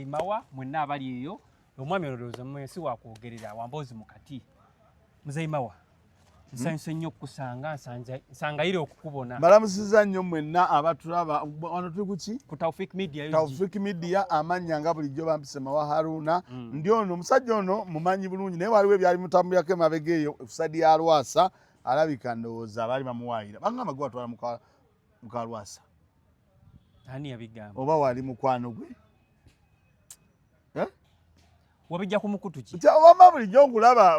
Mawa mwenna abali eyo, omwami ono ndowooza mwe si wakwogerera wamboozi mu kati. Muzeeyi Mawa, nsanyuse nnyo okukusanga, nsangayire okukubona. Mbalamusiza nnyo mwenna abatulaba. Wano tuli kuki? Ku Taufik Media UG. Taufik Media. Amannya nga bulijjo bampise Mawa Haruna. Ndi ono omusajja ono mumanyi bulungi, naye waliwo ebyali mutambulirako emabega eyo efusadi ya Lwasa. Alabika ndowooza baali bamuwaayira, bagamba gwe watwala muka Lwasa. Ani yabigamba? Oba wali mukwano gwe? Eh? Wabijja ku mukutu ki? Wama bulijjo nkulaba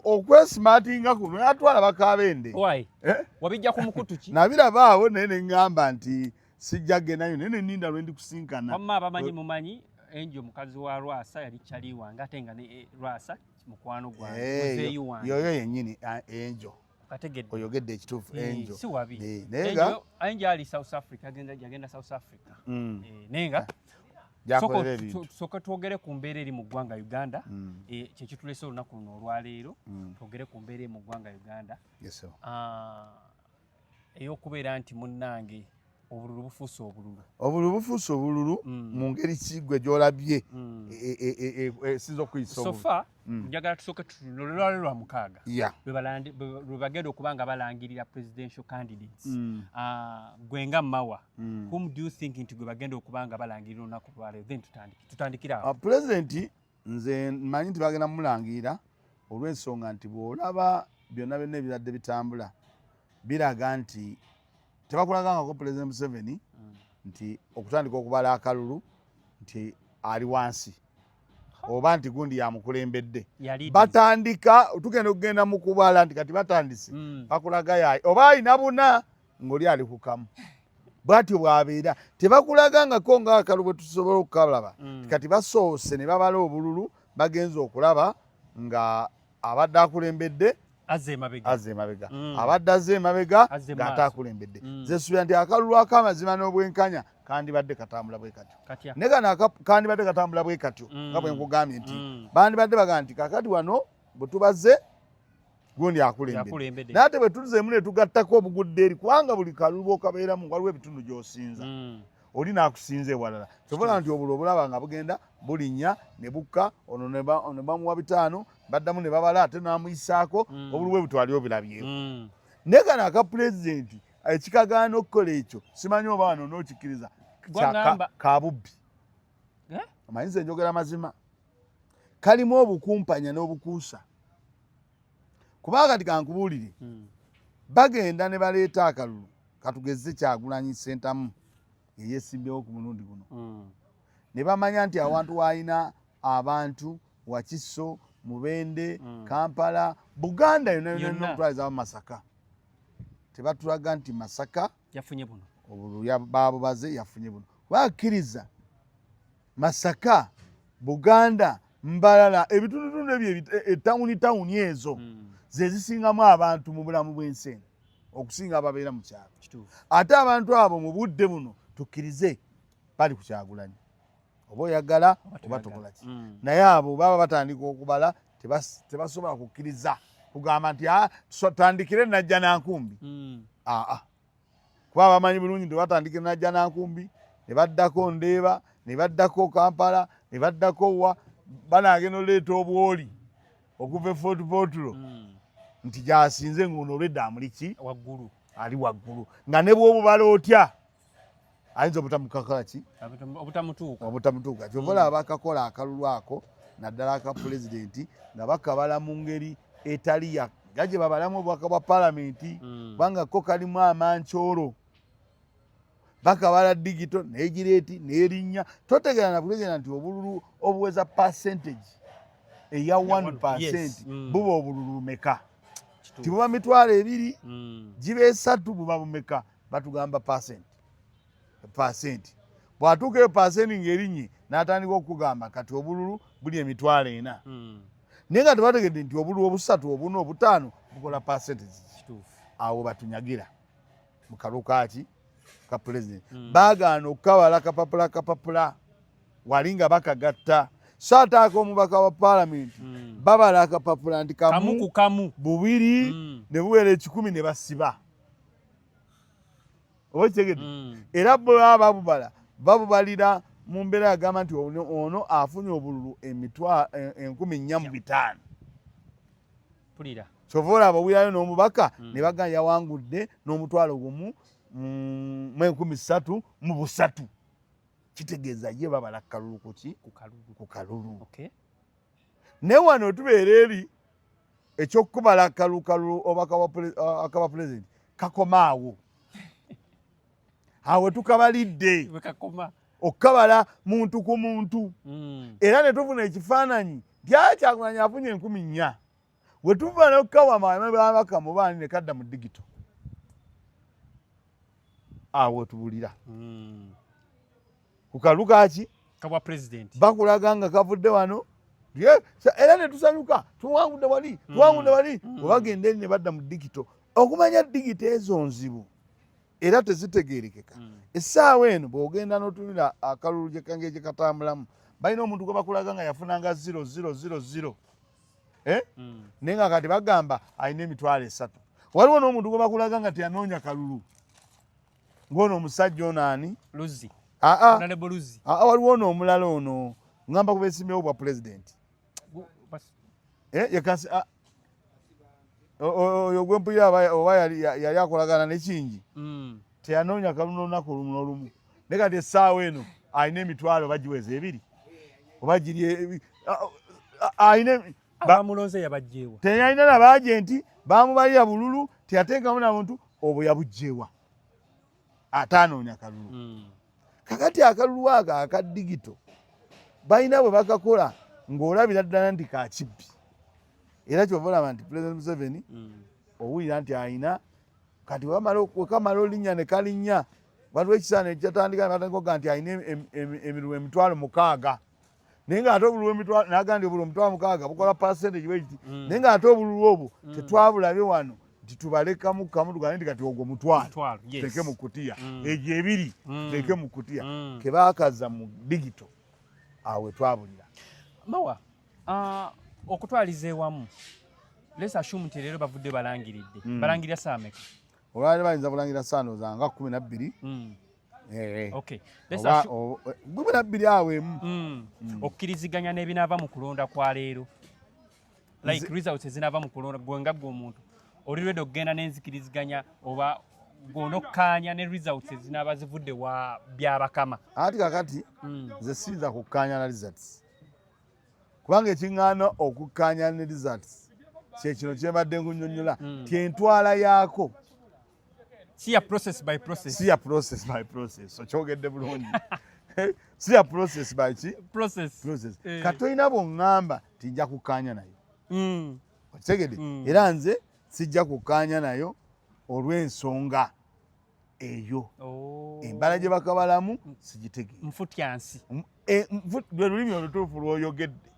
okwesimatinga kuno atwala bakabende. Why? Eh? Wabijja ku mukutu ki? Nabiraba awo, naye ne ŋŋamba nti sijja kugendayo, naye ne nninda lwe ndi kusinkana. Wamma abamanyi mumanyi Enjo mukazi wa Lwasa yali kyali wange, ate nga ne Lwasa mukwano gwange. Eh, muzeeyi wange. Yoyo yennyini, Enjo. Kategedde. Oyogedde ekituufu. Enjo. Si wabi. Naye nga Enjo ali South Africa, yagenda South Africa. Naye nga Gyakolera ebintu. Sooka twogere ku mbeera eri mu ggwanga Uganda. Kyekitulese olunaku luno olwaleero. Twogere ku mbeera eri mu ggwanga Uganda. Yes, sir. Ey'okubeera nti munnange obululu bufuuse obululu. Obululu bufuuse obululu. Mu ngeri ki gwe gy'olabye esinza okuyisa So obululu? Far njagala tusooke lwali lwa mukaaga lwe bagenda okuba nga balangirira presidential candidates. Gwe nga Mawa, whom do you think nti gwe bagenda okuba nga balangirira olunaku lwaleero? Then tutandikire awo. Pulezidenti nze mmanyi nti bagenda mumulangirira, olw'ensonga nti bw'olaba byonna byonna ebibadde bitambula biraga nti tebakulagangako Pulezidenti Museveni nti okutandika okubala akalulu nti ali wansi oba nti gundi yamukulembedde. Yali Batandika tugenda okugenda mu kubala nti kati batandise, bakulaga yayi oba alina buna ng'oli ali ku kamu. Bwatyo bw'abeera tebakulagangako ng'akalulu bwe tusobola okukalaba. Kati basoose ne babala obululu, bagenza okulaba nga abadde akulembedde azze emabega. Azze emabega. Abadde azze emabega Azze ng'ate maaso. akulembedde. Nze suubira nti akalulu ak'amazima n'obwenkanya kandibadde katambula bwe katyo. Katya? Naye kano kandibadde katambula bwe katyo nga bwe nkugambye nti bandibadde bagamba nti kakati wano bwe tubaze gundi akulembedde. Akulembedde. Naye ate bwe tuzeemu ne tugattako obugudde eri, kubanga buli kalulu bw'okabeeramu waliwo ebitundu gy'osinza, oli n'akusinza ewalala. Sobola nti obululu obulaba nga bugenda bulinnya ne bukka, ono ne bamuwa 500, baddamu ne babala ate n'amuyisaako. Obululu bwe butwali obulabyeko. Naye kano aka pulezidenti ekikagaana okukola ekyo, simanyi oba wano n'okikkiriza. Gwagamba- Ka bubbi. Eh? Omanyi nze njogera mazima, kalimu obukumpanya n'obukuusa, kubanga kati kankubuulire, bagenda ne baleeta akalulu, katugeze Kyagulanyi Sentamu eyesimbyewo ku mulundi guno, ne bamanya nti awantu waalina abantu Wakiso, Mubende, Kampala, Buganda yonna yonna, Yonna. okutwalizamu Masaka. Tebatulaga nti Masaka yafunye buno. Obululu babubaze yafunye buno. Bakkiriza Masaka, Buganda, Mbalala, ebitundutundu ebyo etawuni tawuni ezo ze zisingamu abantu mu bulamu bw'ensi eno okusinga ababeera mu kyalo. Ate abantu abo mu budde buno tukkirize bali ku Kyagulanyi, oba oyagala oba tokola ki. Naye abo baba batandika okubala tebasobola kukkiriza kugamba nti, "Ah, tandikire Najja Nankumbi." Aa, kuba bamanyi bulungi nti batandikire Najja Nankumbi ne baddako Ndeeba, ne baddako Kampala, ne baddako wa, banagenda oleeta obwoli okuva e Fort Portal nti gyasinze ng'ono olwedda amuli ki? Waggulu. Ali waggulu, nga ne bw'obubala otya ayinza obutamukakola ki? Obutamutuuka. Obutamutuuka. Kyova olaba bakakola akalulu ako, naddala aka pulezidenti, nga bakabala mu ngeri etali ya nga gye babalamu obubaka bwa palamenti, kubanga ko kalimu amankyolo. Bakabala digital negireeti n'erinnya, totegeera na kutegeera nti obululu obuweza percentage eya 1% buba obululu bumeka? Tibuba 20,000, giba 3, buba bumeka? Batugamba percent percent. Bw'atuuka eyo percent ng'erinnye, n'atandika okugamba kati obululu buli 40,000, naye nga tebategedde nti obululu obusatu, obuna, obutaano bukola percentage. Awo batunyagira mu kalulu kaki ka president. Baagaana okukabala kapapula kapapula wali nga bakagatta, so ate ak'omubaka wa paalamenti babala akapapula nti kamu kamu ku kamu, bubiri, ne buwera 100 ne basiba, oba okitegedde? Era bo baba babubala, babubalira mu mbeera yagamba nti ono afunye obululu 405,000. Pulira. Kyova olaba owulirayo n'omubaka ne bagamba yawangudde n'1 1,303. Kitegeeza ye babala kalulu kuki? Ku kalulu. Ku kalulu. Okay. Naye wano tubeera eri ekyokubala akalulu oba akaba pulezidenti kakoma awo, awo tukabalidde. We kakoma. Okukabala muntu ku muntu. Era ne tufuna ekifaananyi nti Kyagulanyi afunye 4,000. We tuva n'okukawa ababaka mu baani ne kadda mu digital, awo tubulira ku kalulu kaki? Kabwa president. Bakulaga nga kavudde wano. Era ne tusanyuka, tuwangudde wali, tuwangudde wali. Webagenda eri ne badda mu digital. Okumanya digital ezo nzibu era tezitegeerekeka. Essaawa eno bw'ogenda n'otunula akalulu gye gye katambulamu, balina omuntu gwe bakulaga nga yafunanga 0000, eh? Naye nga kati bagamba alina 300,000. Waliwo n'omuntu gwe bakulaga nga teyanoonya kalulu, ng'ono omusajja ono ani? Luzzi. Aa. Honorable Luzzi. Aa, waliwo ono omulala, ono ngamba kubeesimbyewo bwa pulezidenti. Eh, yekasi oyo gwempulira oba yali akolagana nekingi, teyanoonya kalulu n'olunaku olumu n'olumu, naye kati essaawa eno alina emitwalo oba giweza ebiri oba giri alina Abamulonze yabajjeewa? Teyalina na ba agent, bamubalira bululu, teyateekamu na muntu, obwo yabugjewa ate anoonya kalulu. Kakati akalulu ako aka digital balina bwe bakakola ng'olabira ddala nti kakibbi. Era kyova olaba nti President Museveni owulira nti alina kati wekamala olinnya ne kalinnya, waliwo ekisaana ekyatandika ne batandika okugaa nti alina emirulu 60,000, naye ng'ate obululu emitwalo, naga nti obululu 60,000 bukola percentage bwekiti, naye ng'ate obululu obwo tetwabulabye wano nti tubalekamu kamu tugambe nti kati ogwo mutwalo, Mutwalo, yes. tuteeke mu kutiya, egyo ebiri tuteeke mu kutiya. Kebaakaza mu digital, awo wetwabulira. Mawa, okutwaliza ewamu, let's assume nti leero bavudde balangiridde. Balangirira saa meka? Olwaleero bayinza kulangira saano zanga 12. Eh. Okay. Let's Oba 12 awo emu. Okkiriziganya n'ebinaava mu kulonda kwa leero, like results ezinaava mu kulonda, gwe nga gwe omuntu oli ready okugenda n'enzikiriziganya oba gw'onokkaanya ne results ezinaaba zivudde wa Byabakama? Ati kakati nze siyinza kukkaanya na results, kubanga ekiŋŋaana okukkaanya ne results kyekino kyembadde nkunyonnyola ti entwala yaako si ya process by process. Si ya process by process, okyogedde bulungi, si ya process by ki? Process. Process. Eh. Kati tolina bw'oŋŋamba nti nja kukkaanya nayo. Okitegedde? Era nze sijja kukkaanya nayo olw'ensonga eyo. Oh. Embala gye bakabalamu sigitegeera. Nfutyansi. Lwe lulimi olutuufu lw'oyogedde,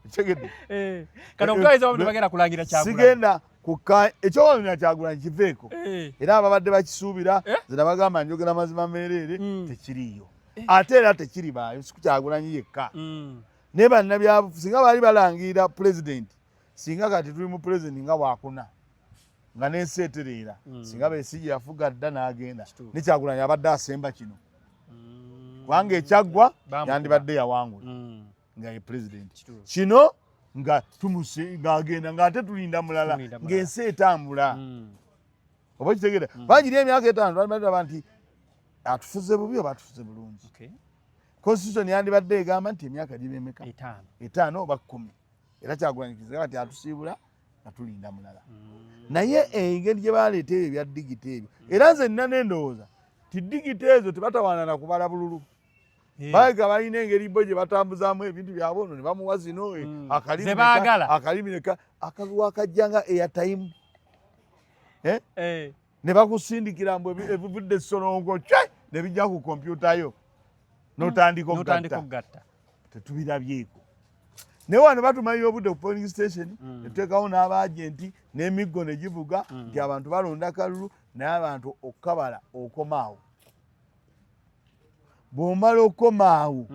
okitegedde? Eh. Kati okutwaliza wamu, tebagenda kulangira Kyagulanyi. Sigenda kukka ekyokulangirira Kyagulanyi kiveeko. Era ababadde bakisuubira, nze nabagamba njogera mazima meereere, tekiriiyo, ate era tekiribaayo. Si Kyagulanyi yekka, naye bannabyabufuzi singa baali balangirira pulezidenti, singa kati tuli mu pulezidenti nga wakuna nga n'ensi etereera. Singa Besigye yafuga dda n'agenda, ne Kyagulanyi abadde asemba kino, kubanga ekyaggwa Bamukuba. yandibadde yawangula nga ye pulezidenti. Kino nga tumuse ng'agenda ng'ate tulinda mulala, Tulinda mulala. ng'ensi etambula. Oba kitegeera, bangiri emyaka 5 twalibadde tulaba nti atufuze bubi oba atufuze bulungi. Constitution yandibadde egamba nti emyaka giba emeka? 5. 5 oba 10. Era Kyagulanyi kati atusiibula nga tulinda mulala. Naye engeri gye baleeta ebyo ebya digital ebyo, era nze nina n'endowooza ti digital ezo tebatawaana na kubala bululu. Balega balina engeri bo gye batambuzaamu ebintu byabwe, ono ne bamuwa zino, akalimi Ze baagala. Akalimi neka akalulu akajja nga airtime. Eh? Eh. Ne bakusindikira mbu ebivudde Solongo cwe ne bijja ku kompyuta yo n'otandika N'otandika okugatta. okugatta. Tetubirabyeko, naye wano batumalira obudde ku polling station, netuteekawo n'aba agent n'emiggo ne givuga nti abantu balonda kalulu, naye abantu okukabala okomaawo. Bw'omala okomaawo,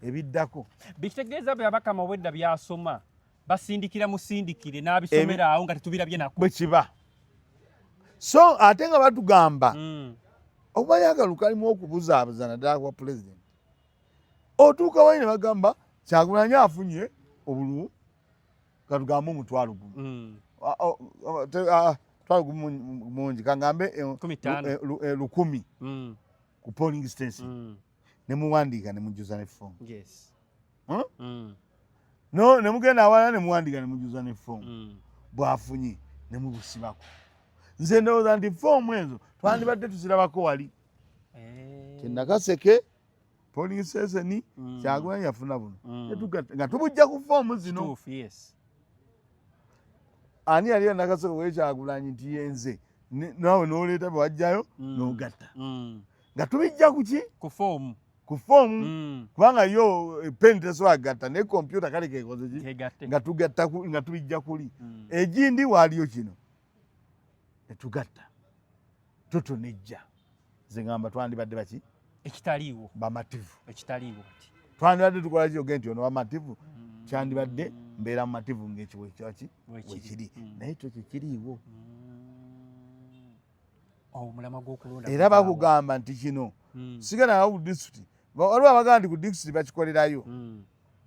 ebiddako Bikitegeeza Byabakama obwedda byasoma basindikira musindikire n'abisomera awo nga tetubirabye nako. Bwe kiba. So ate nga batugamba Okumanya akalulu kalimu okubuzaabuza naddala kwa pulezidenti. Otuuka wali ne bagamba Kyagulanyi afunye obululu katugambe 500,000. 500,000 mungi, kangambe 1,000 ku polling station. Ne muwandiika ne mujjuza ne foomu. Huh? No, ne mugenda awalala ne muwandiika ne mujjuza ne foomu. Bw'afunye ne mubusibako. Nze ndowooza nti foomu ezo twandibadde tuzirabako wali. Nakaseke polling station Kyagulanyi yafuna buno. Nga tubujja ku foomu zino. Kituufu, yes. Ani yali Nakaseke we Kyagulanyi nti yenze naawe n'oleeta bwe wajjayo n'ogatta. Nga tubijja ku ki? Ku foomu. Ku foomu. Kubanga yo peni tesobola kugatta naye kompyuta kale kekoze ki? Nga tugatta nga tubijja kuli. Egindi waaliyo kino. Ne tugatta. Toto nejja. Nze ngamba twandibadde baki? Ekitaliiwo. Bamativu. Ekitaliiwo kati. Twandibadde tukola ki oge nti ono bamativu? Kyandibadde mbeera mumativu ng'ekiwo kyaki wekiri. Naye kyo kikiriiwo. Omulamwa gw'okulonda era bakugamba nti kino sigala ku disitulikiti. Waliwo abagamba nti ku disitulikiti bakikolerayo.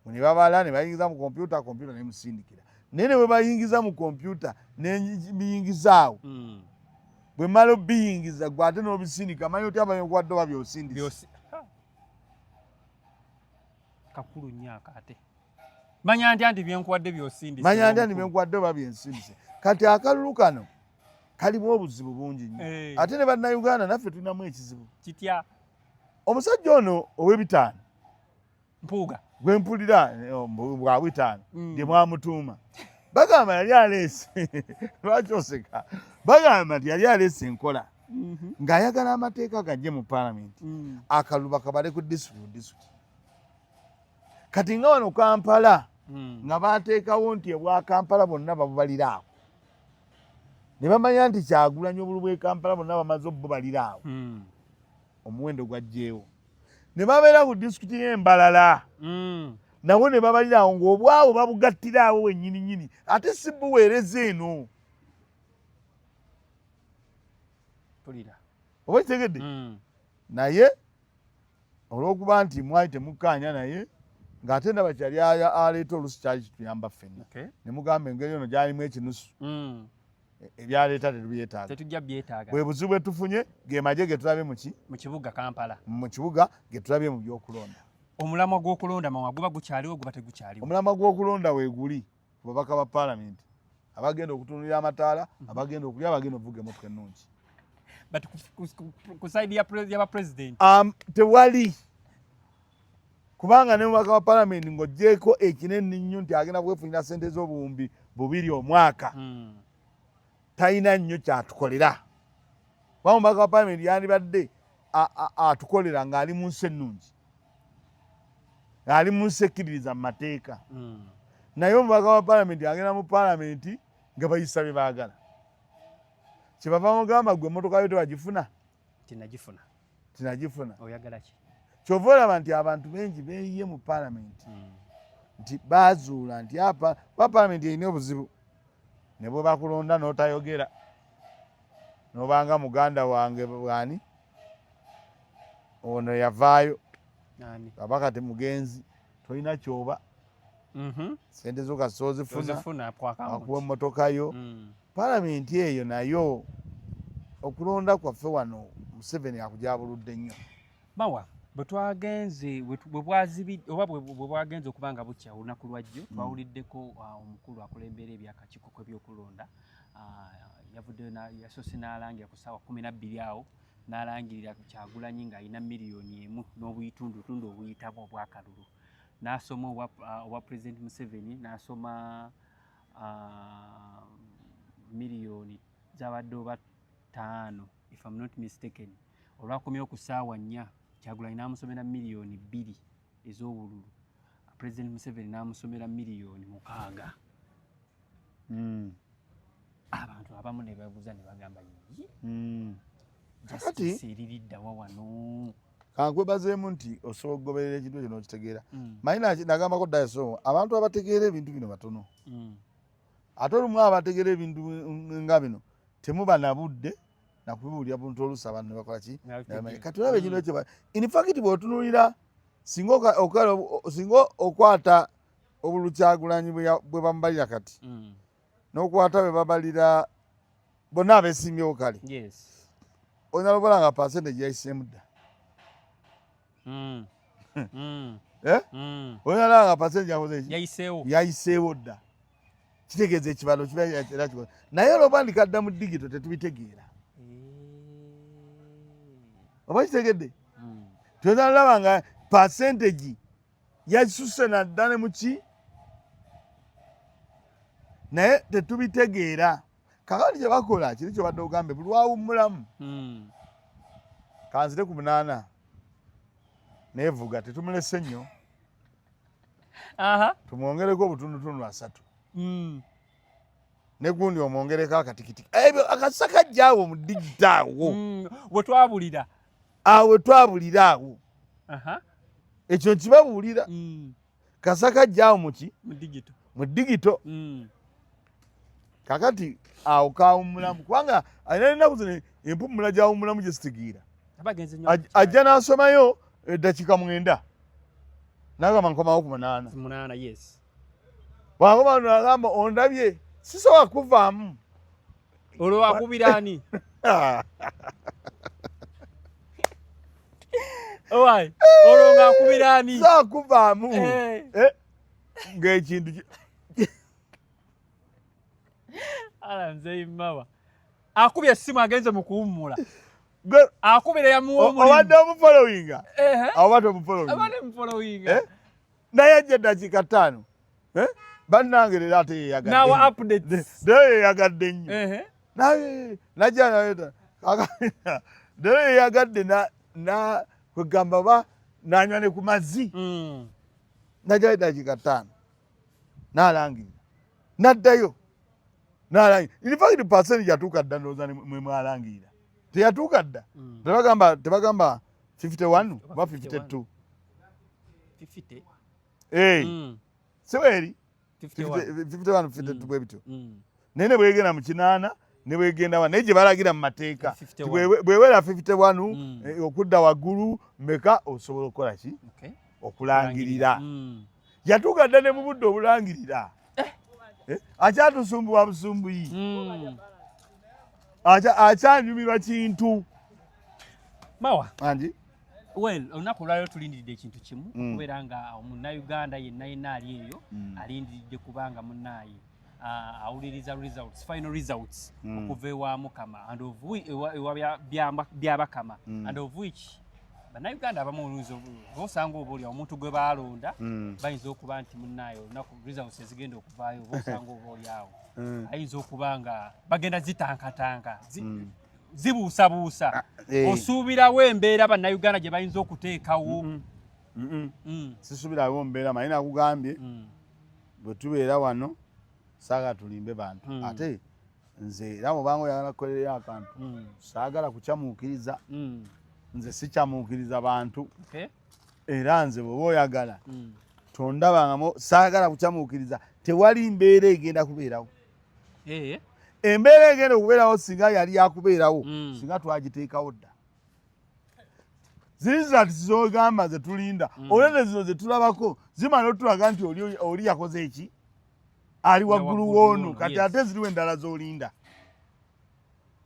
Ne babala ne bayingiza mu kompyuta, kompyuta nemusindikira. Naye ne bwe bayingiza mu kompyuta nebiyingizaawo. Bwe mmala obiyingiza gwe ate n'obisindika, manyi otya abayokuwadde oba by'osindise? Kakulu nnyo ako ate. Manya ntya nti byenkuwadde by'osindise? Manya ntya nti byenkuwadde oba byensindise? Kati akalulu kano kalimu obuzibu bungi nnyo. Ate ne bannayuganda naffe tulinamu ekizibu. Kitya? Omusajja ono ow'ebitaano Mpuuga gwe mpulira bwa bitaano gye mwamutuuma, bagamba yali aleese lwaki oseka? Bagamba nti yali aleese enkola ng'ayagala amateeka gajje mu paalamenti akalulu bakabale ku disitulikiti ku disitulikiti. Kati nga wano Kampala nga bateekawo nti ebwa Kampala bonna babubalira awo, ne bamanya nti Kyagulanyi obululu bw'e Kampala bonna bamaze obubalira awo, omuwendo gwajjeewo. Ne babeera ku disitulikiti y'Embalala nabo ne babalira awo ng'obwawo babugattira awo wennyini nnyini, ate si buweereza eno. Oba kitegedde? Naye olw'okuba nti mwali temukkaanya naye ng'ate ndaba kyali aleeta oluusi kyali kituyamba ffenna. Ne mugamba engeri ono gyalimu ekinusu. Ebyaleeta tetubyetaaga. Tetujja byetaaga. Bwe buzibu bwe tufunye ge magye ge tulabye mu ki? Mu kibuga Kampala. Mu kibuga ge tulabye mu by'okulonda. Omulamwa gw'okulonda mawa guba gukyaliwo guba tegukyaliwo? Omulamwa gw'okulonda weeguli ku babaka ba paalamenti abagenda okutunulira amataala, abagenda okulya, abagenda okuvuga emmotoka ennungi. But ku side ya president tewali, kubanga ne mubaka wa paalamenti ng'oggyeeko ekinene nnyo nti agenda kwefunira ssente z'obuwumbi 2 omwaka, talina nnyo kyatukolera. Kuba omubaka wa paalamenti yandibadde atukolera ng'ali mu nsi ennungi, ng'ali mu nsi ekkiririza mu mateeka. Naye omubaka wa paalamenti agenda mu paalamenti nga bayisa bye baagala. Kyebava mugamba gwe emmotoka yo tewagifuna? Tinagifuna. Tinagifuna. Oyagala ki? Kyova olaba nti abantu bengi beeyiye mu paalamenti nti baazuula nti apa kuba paalamenti erina obuzibu ne bwe bakulonda n'otayogera n'obanga muganda wange bwani ono yavaayo aba kati mugenzi tolina kyoba sente zo kasita ozifuna akuwa emmotoka yo. Paalamenti eyo nayo okulonda kwaffe wano Museveni akujabuludde nnyo. Bawa bwe twagenze bwe bwazibidde oba bwe bwagenze okuba nga bukya olunaku lwajjo, twawuliddeko omukulu akulembera ebyakakiiko k'ebyokulonda yavuddeyo yasoose n'alangira ku ssaawa 12 awo n'alangirira Kyagulanyi ng'alina 1 million n'obuyitundutundu obuyitamu obwakalulu, n'asoma obwa President Museveni, n'asoma miliyoni zabadde oba 5 if I'm not mistaken. Olwakomyewo ku ssaawa 4 Kyagulanyi n'amusomera 2 miliyoni ez'obululu, President Museveni n'amusomera 6 miliyoni. Abantu abamu ne babuuza ne bagamba yi justice eririddawa wano? Kankwebazeemu nti osobola okugoberera ekintu ekyo n'okitegeera. Manyi nagambako ddayo abantu abategeera ebintu bino batono, ate olumu abategeera ebintu nga bino temuba na budde. Nakubibuulira buntu oluusi abantu ne bakola ki? Nabitegeera. Kati olaba ekintu ekyo, in fact bw'otunuulira singa okwata obululu Kyagulanyi bwe bamubalira kati, n'okwata bwe babalira bonna abeesimbyewo kale, olina lubala nga percentage yayiseemu dda. Eh? Olina laba nga percentage yakoze ki? Yayiseewo. Yayiseewo dda. Kitegeeza ekibalo kiba era kikoze, naye olwoba ndikadda mu digital tetubitegeera. Oba kitegedde? Tuyinza laba nga percentage yasuse nadda ne muki, naye tetubitegeera. Kakati kye bakola kiri kyobadde ogambe, buli lwawummulamu, kanzire ku 8 nevuga, tetumulese nnyo, tumwongereko obutundutundu 30, ne gundi omwongereko akatikitiki, ebyo akasa kajja awo mu digital awo. We twabulira. Awo twabulira awo. Ekyo nkibabuulira. Kasa kajja awo muki? Mu digital. Mu digital. Kakati awo kawummulamu, kubanga alina ennaku zino empumula gyawummulamu gye sitegeera. Abagenzi nnyo. Ajja n'asomayo eddakiika 9 n'agamba nkomawo ku 8. 8, yes. Bw'akoma n'agamba ondabye sisobola kuvaamu. Olwo akubira ani? Owai, olwo ng'akubira ani? Sisobola kuvaamu. Eh. Ng'ekintu Ala nze Mawa. Akubye essimu agenze mu kuwummula. Akubira yamuwa omulimu. Obadde omufollowinga? Ehe. Obadde omufollowinga? Abadde mufollowinga. Eh? Naye ajja eddakiika 5. Eh? Bannange leero ate yeeyagadde Nawa nnyo. updates. Leero yeeyagadde nnyo. Ehe. Naye najja naye leero yeeyagadde na kwegamba ba nanywa ne ku mazzi. Najja eddakiika 5. N'alangirira. N'addayo. N'alangirira. In fact, percent yatuuka dda, ndowooza mwe mwalangirira. Teyatuuka dda. Tebagamba 51 oba 52. 50. Eh. Si bweri? 51. 51, 52 bwe bityo. Naye ne bwegenda mu 80, ne bwegenda wa, naye gye balagira mu mateeka. 51. Bwewera 51, okudda waggulu meka osobola okukola ki? Okulangirira. Yatuuka dda ne mu budde obulangirira. Akyatusumbuwa busumbuyi. Akyanyumirwa kintu. Mawa. Angi? Well, olunaku olwaleero tulindiridde ekintu kimu, okubeera nga munnayuganda yenna yenna ali eyo alindiridde kubanga munnaaye awuliriza results, final results okuva ewa Mukama and of ewa Byabakama, and of which bannayuganda abamu oluyinza osanga oba oli omuntu gwe baalonda, bayinza okuba nti munnaaye olunaku results ezigenda okuvaayo oba osanga oba oli awo ayinza okuba nga bagenda zitankatanka, zibuusabuusa. Osuubirawo embeera bannayuganda gye bayinza okuteekawo? Sisuubirawo mbeera, manyi nakugambye, bwe tubeera wano saagala tulimbe bantu. Ate nze era bw'obanga oyagala kukolerayo akantu, saagala kukyamuukiriza. Nze sikyamuukiriza bantu. Era nze bw'oba oyagala tondabangamu, saagala kukyamuukiriza. Tewali mbeera egenda kubeerawo. Embeera egenda okubeerawo singa yali yakubeerawo, singa twagiteekawo dda. Ziriza zogamba ze tulinda, olwedde zino ze tulabako zimala otulaga nti oli yakoze eki, ali waggulu w'ono. Kati ate ziriwo endala z'olinda,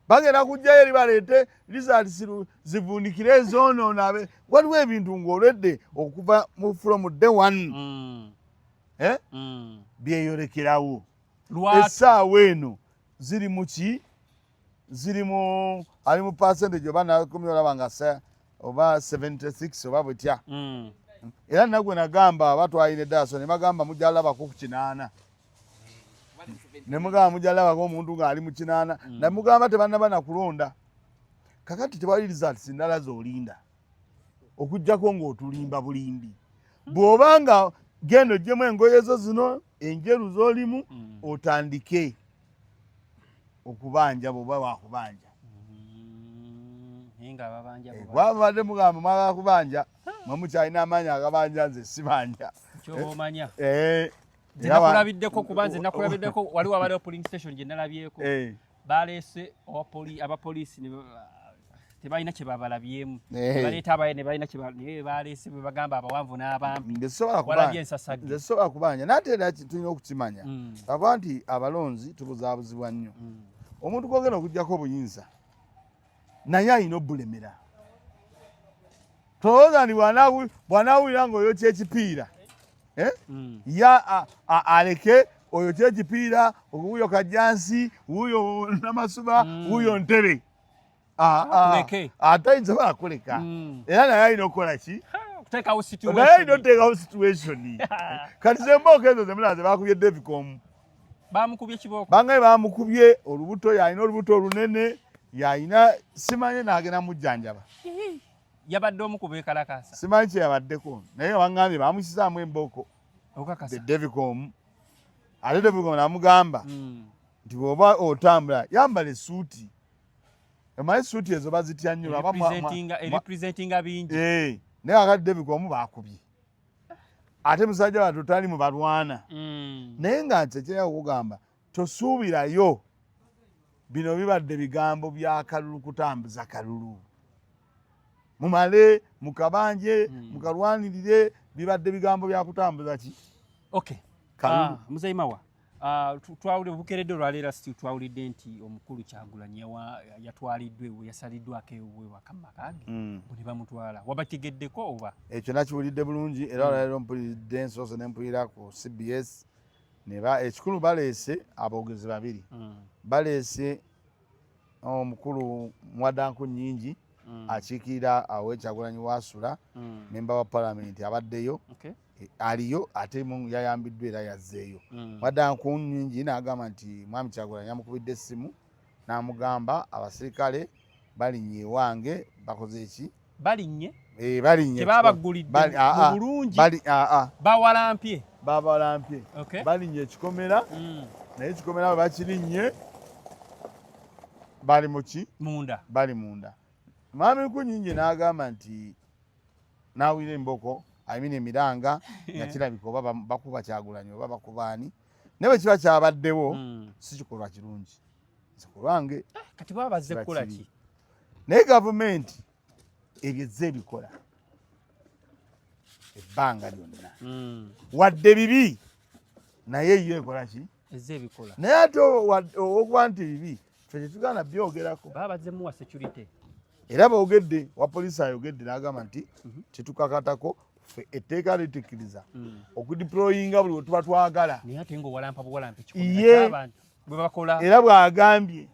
bagenda kujjayo eri baleete results zivuunikire ezoonoona. Waliwo ebintu ng'olwedde okuva mu from day one, eh? Byeyolekerawo. Essaawa eno ziri mu ki? Ziri mu ali mu percentage oba nakumi, olaba nga oba 76 oba butya. Era nagwe nagamba aba twalina eddaaso ne bagamba mujja labako ku 80, ne mugamba mujja labako omuntu ng'ali mu 80, namugamba tebannaba nakulonda. Kakati tewali results ndala z'olinda okuggyako ng'otulimba bulimbi. Bw'obanga genda oggyemu engoye zo zino enjeru z'olimu, otandike okubanja bw'oba wakubanja. Naye nga ababanja bo Bwaba badde mugamba mwagala kubanja, mwe mukyalina amaanyi agabanja, nze sibanja. Kyoba omanya. Eh, Nze nakulabiddeko, kuba nze nakulabiddeko waliwo abaliwo polling station gye nalabyeko. Baleese abapoliisi tebalina kye babalabyemu, baleeta abaye ne balina naye baleese bwe bagamba abawanvu n'abampi. Walabye ensasagge. Nze sobola kubanja, naye era tulina okukimanya aba nti abalonzi tubuzaabuzibwa nnyo. Omuntu gwogenda okugyako obuyinza naye alina obulemera. Tolowooza nti bw'anaawulira ng'oyokya ekipiira, eh? Ya aleke oyokya ekipiira, wuuyo Kajjansi, wuuyo Namasuba, wuuyo Ntebe, ate ayinza bakuleka. Era naye alina okukola ki? Naye alina oteekawo situation. Kati zembooko ezo zemulaba zebakubye Devicom. Bamukubye kibooko. Bangaye bamukubye olubuto, yalina olubuto olunene, yalina simanye n'agenda mujjanjaba. Yabadde omu ku beekalakaasa. Simanyi kye yabaddeko, naye waŋŋambye bamusizaamu embooko Devicom. Ate Devicom namugamba nti bw'oba otambula yambala essuuti. Omanyi essuuti ezo bazitya nnyo. Erepresentinga bingi. Eh, naye akati Devicom bakubye, ate musajja wattu tali mu balwana. Naye nga nze kyera okugamba, tosuubirayo bino bibadde bigambo bya kalulu, kutambuza kalulu, mumale mukabanje, mukalwanirire. Bibadde bigambo bya kutambuza ki? Okay. Kalulu. Ah, Muzeyi Mawa, twawulire bukeredde olwaleero still twawulidde nti omukulu Kyagulanyi yatwaliddwa ewe, yasaliddwako ewuwe waka mu maka ge ne bamutwala. Wabategeddeko oba? Ekyo nakiwulidde bulungi era olwaleero mpulidde nsoose ne mpulira ku CBS neba ekikulu baleese aboogezi babiri. Baleese omukulu Mwadanku Nnyingi akiikirira awo Kyagulanyi wasula, memba wa palamenti abaddeyo. Aliyo ate yayambiddwa era yazzeeyo. Mwadanku Nnyingi n'agamba nti mwami Kyagulanyi yamukubidde essimu n'amugamba abasirikale balinnye ewange, bakoze eki? Balinnye? Eh, balinnye. Tebabagulidde mu bulungi? Bawalampye? Babalampye. Balinnye ekikomera, naye ekikomera bwe bakirinnye bali muki? Munda. Bali munda. Mwami Nkunyingi n'agamba nti n'awulira emboko, I mean emiranga, nga kirabika oba bakuba Kyagulanyi oba bakuba ani, naye bwe kiba kyabaddewo si kikolwa kirungi nze ku lwange. Eh, kati baba bazze Kiba kukola kibi. ki? Naye gavumenti ebyo ezze ebikola ebbanga lyonna. Wadde bibi, naye yo ekola ki? Ezze ebikola. Naye ate olwokuba nti bibi, ffe tetugaana byogerako. Baba bazze muwa security. Era boogedde, wa poliisi ayogedde n'agamba nti tetukakatako ffe, etteeka litukkiriza okudeployinga buli we tuba twagala. Naye ate ng'owalampa buwalampa Ye. ekikomera ky'abantu bwe bakola. Era bw'agambye,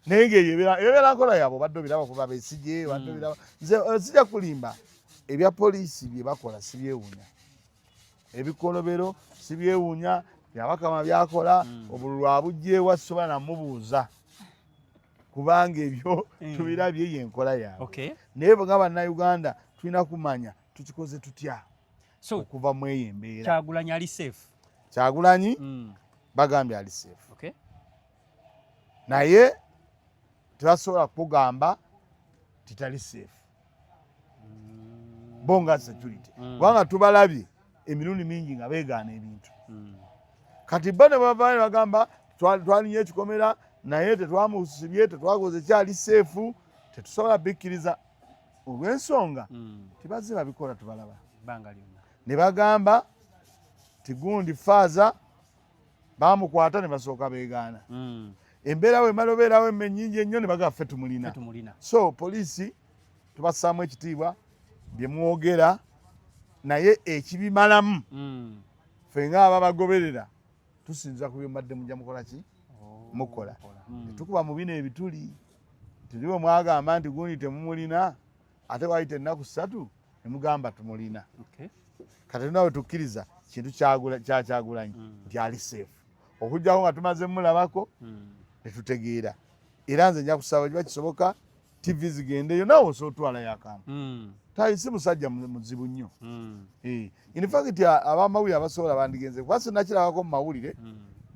naye ng'eyo ebeera nkola yaabwe. Obadde obiraba kuba Besigye, obadde obiraba. Nze sijja kulimba, ebya poliisi bye bakola sibyewuunya, ebikolobero sibyewuunya, byabakama byakola. Obululu abugyewa sobola namubuuza, kubanga ebyo tubirabye, yenkola yaabwe. Naye bwe nga bannayuganda tulina kumanya tukikoze tutya So okuva mu eyo embeera. Kyagulanyi ali safe? Kyagulanyi bagambye ali safe. Naye tebasobola kukugamba titali safe bo nga security, kubanga tubalabye emirundi mingi nga beegaana ebintu. Kati bo ne bavaayo ne bagamba twalinye ekikomera naye tetwamusibye, tetwakoze, kyali safe. Tetusobola bikkiriza olw'ensonga tibazze babikola, tubalaba Ebbanga lyonna. Ne bagamba tigundi faaza bamukwata ne basooka beegaana. Embeera wemala obeerawo emme nnyingi ennyo ne bagamba ffe tumulina. Ffe tumulina. So poliisi tubassaamu ekitiibwa bye mwogera, naye ekibimalamu ffe ng'ababagoberera tusinza ku byembadde mujja mukola ki? Oh, Mukola. mukola. Tetukuba mu bino ebituli tuli bwe mwagamba nti gundi temumulina, ate wayita ennaku 3 ne mugamba tumulina. Kati nawe tukkiriza kintu kya Kyagulanyi nti ali safe okuggyako nga tumaze mulabako ne tutegeera. Era nze nja kusaba kiba kisoboka TV zigendeyo, naawe osobola otwalayo akantu. Tayi si musajja muzibu nnyo. In fact abamawulire abasobola bandigenze, kuba sinakirabako mu mawulire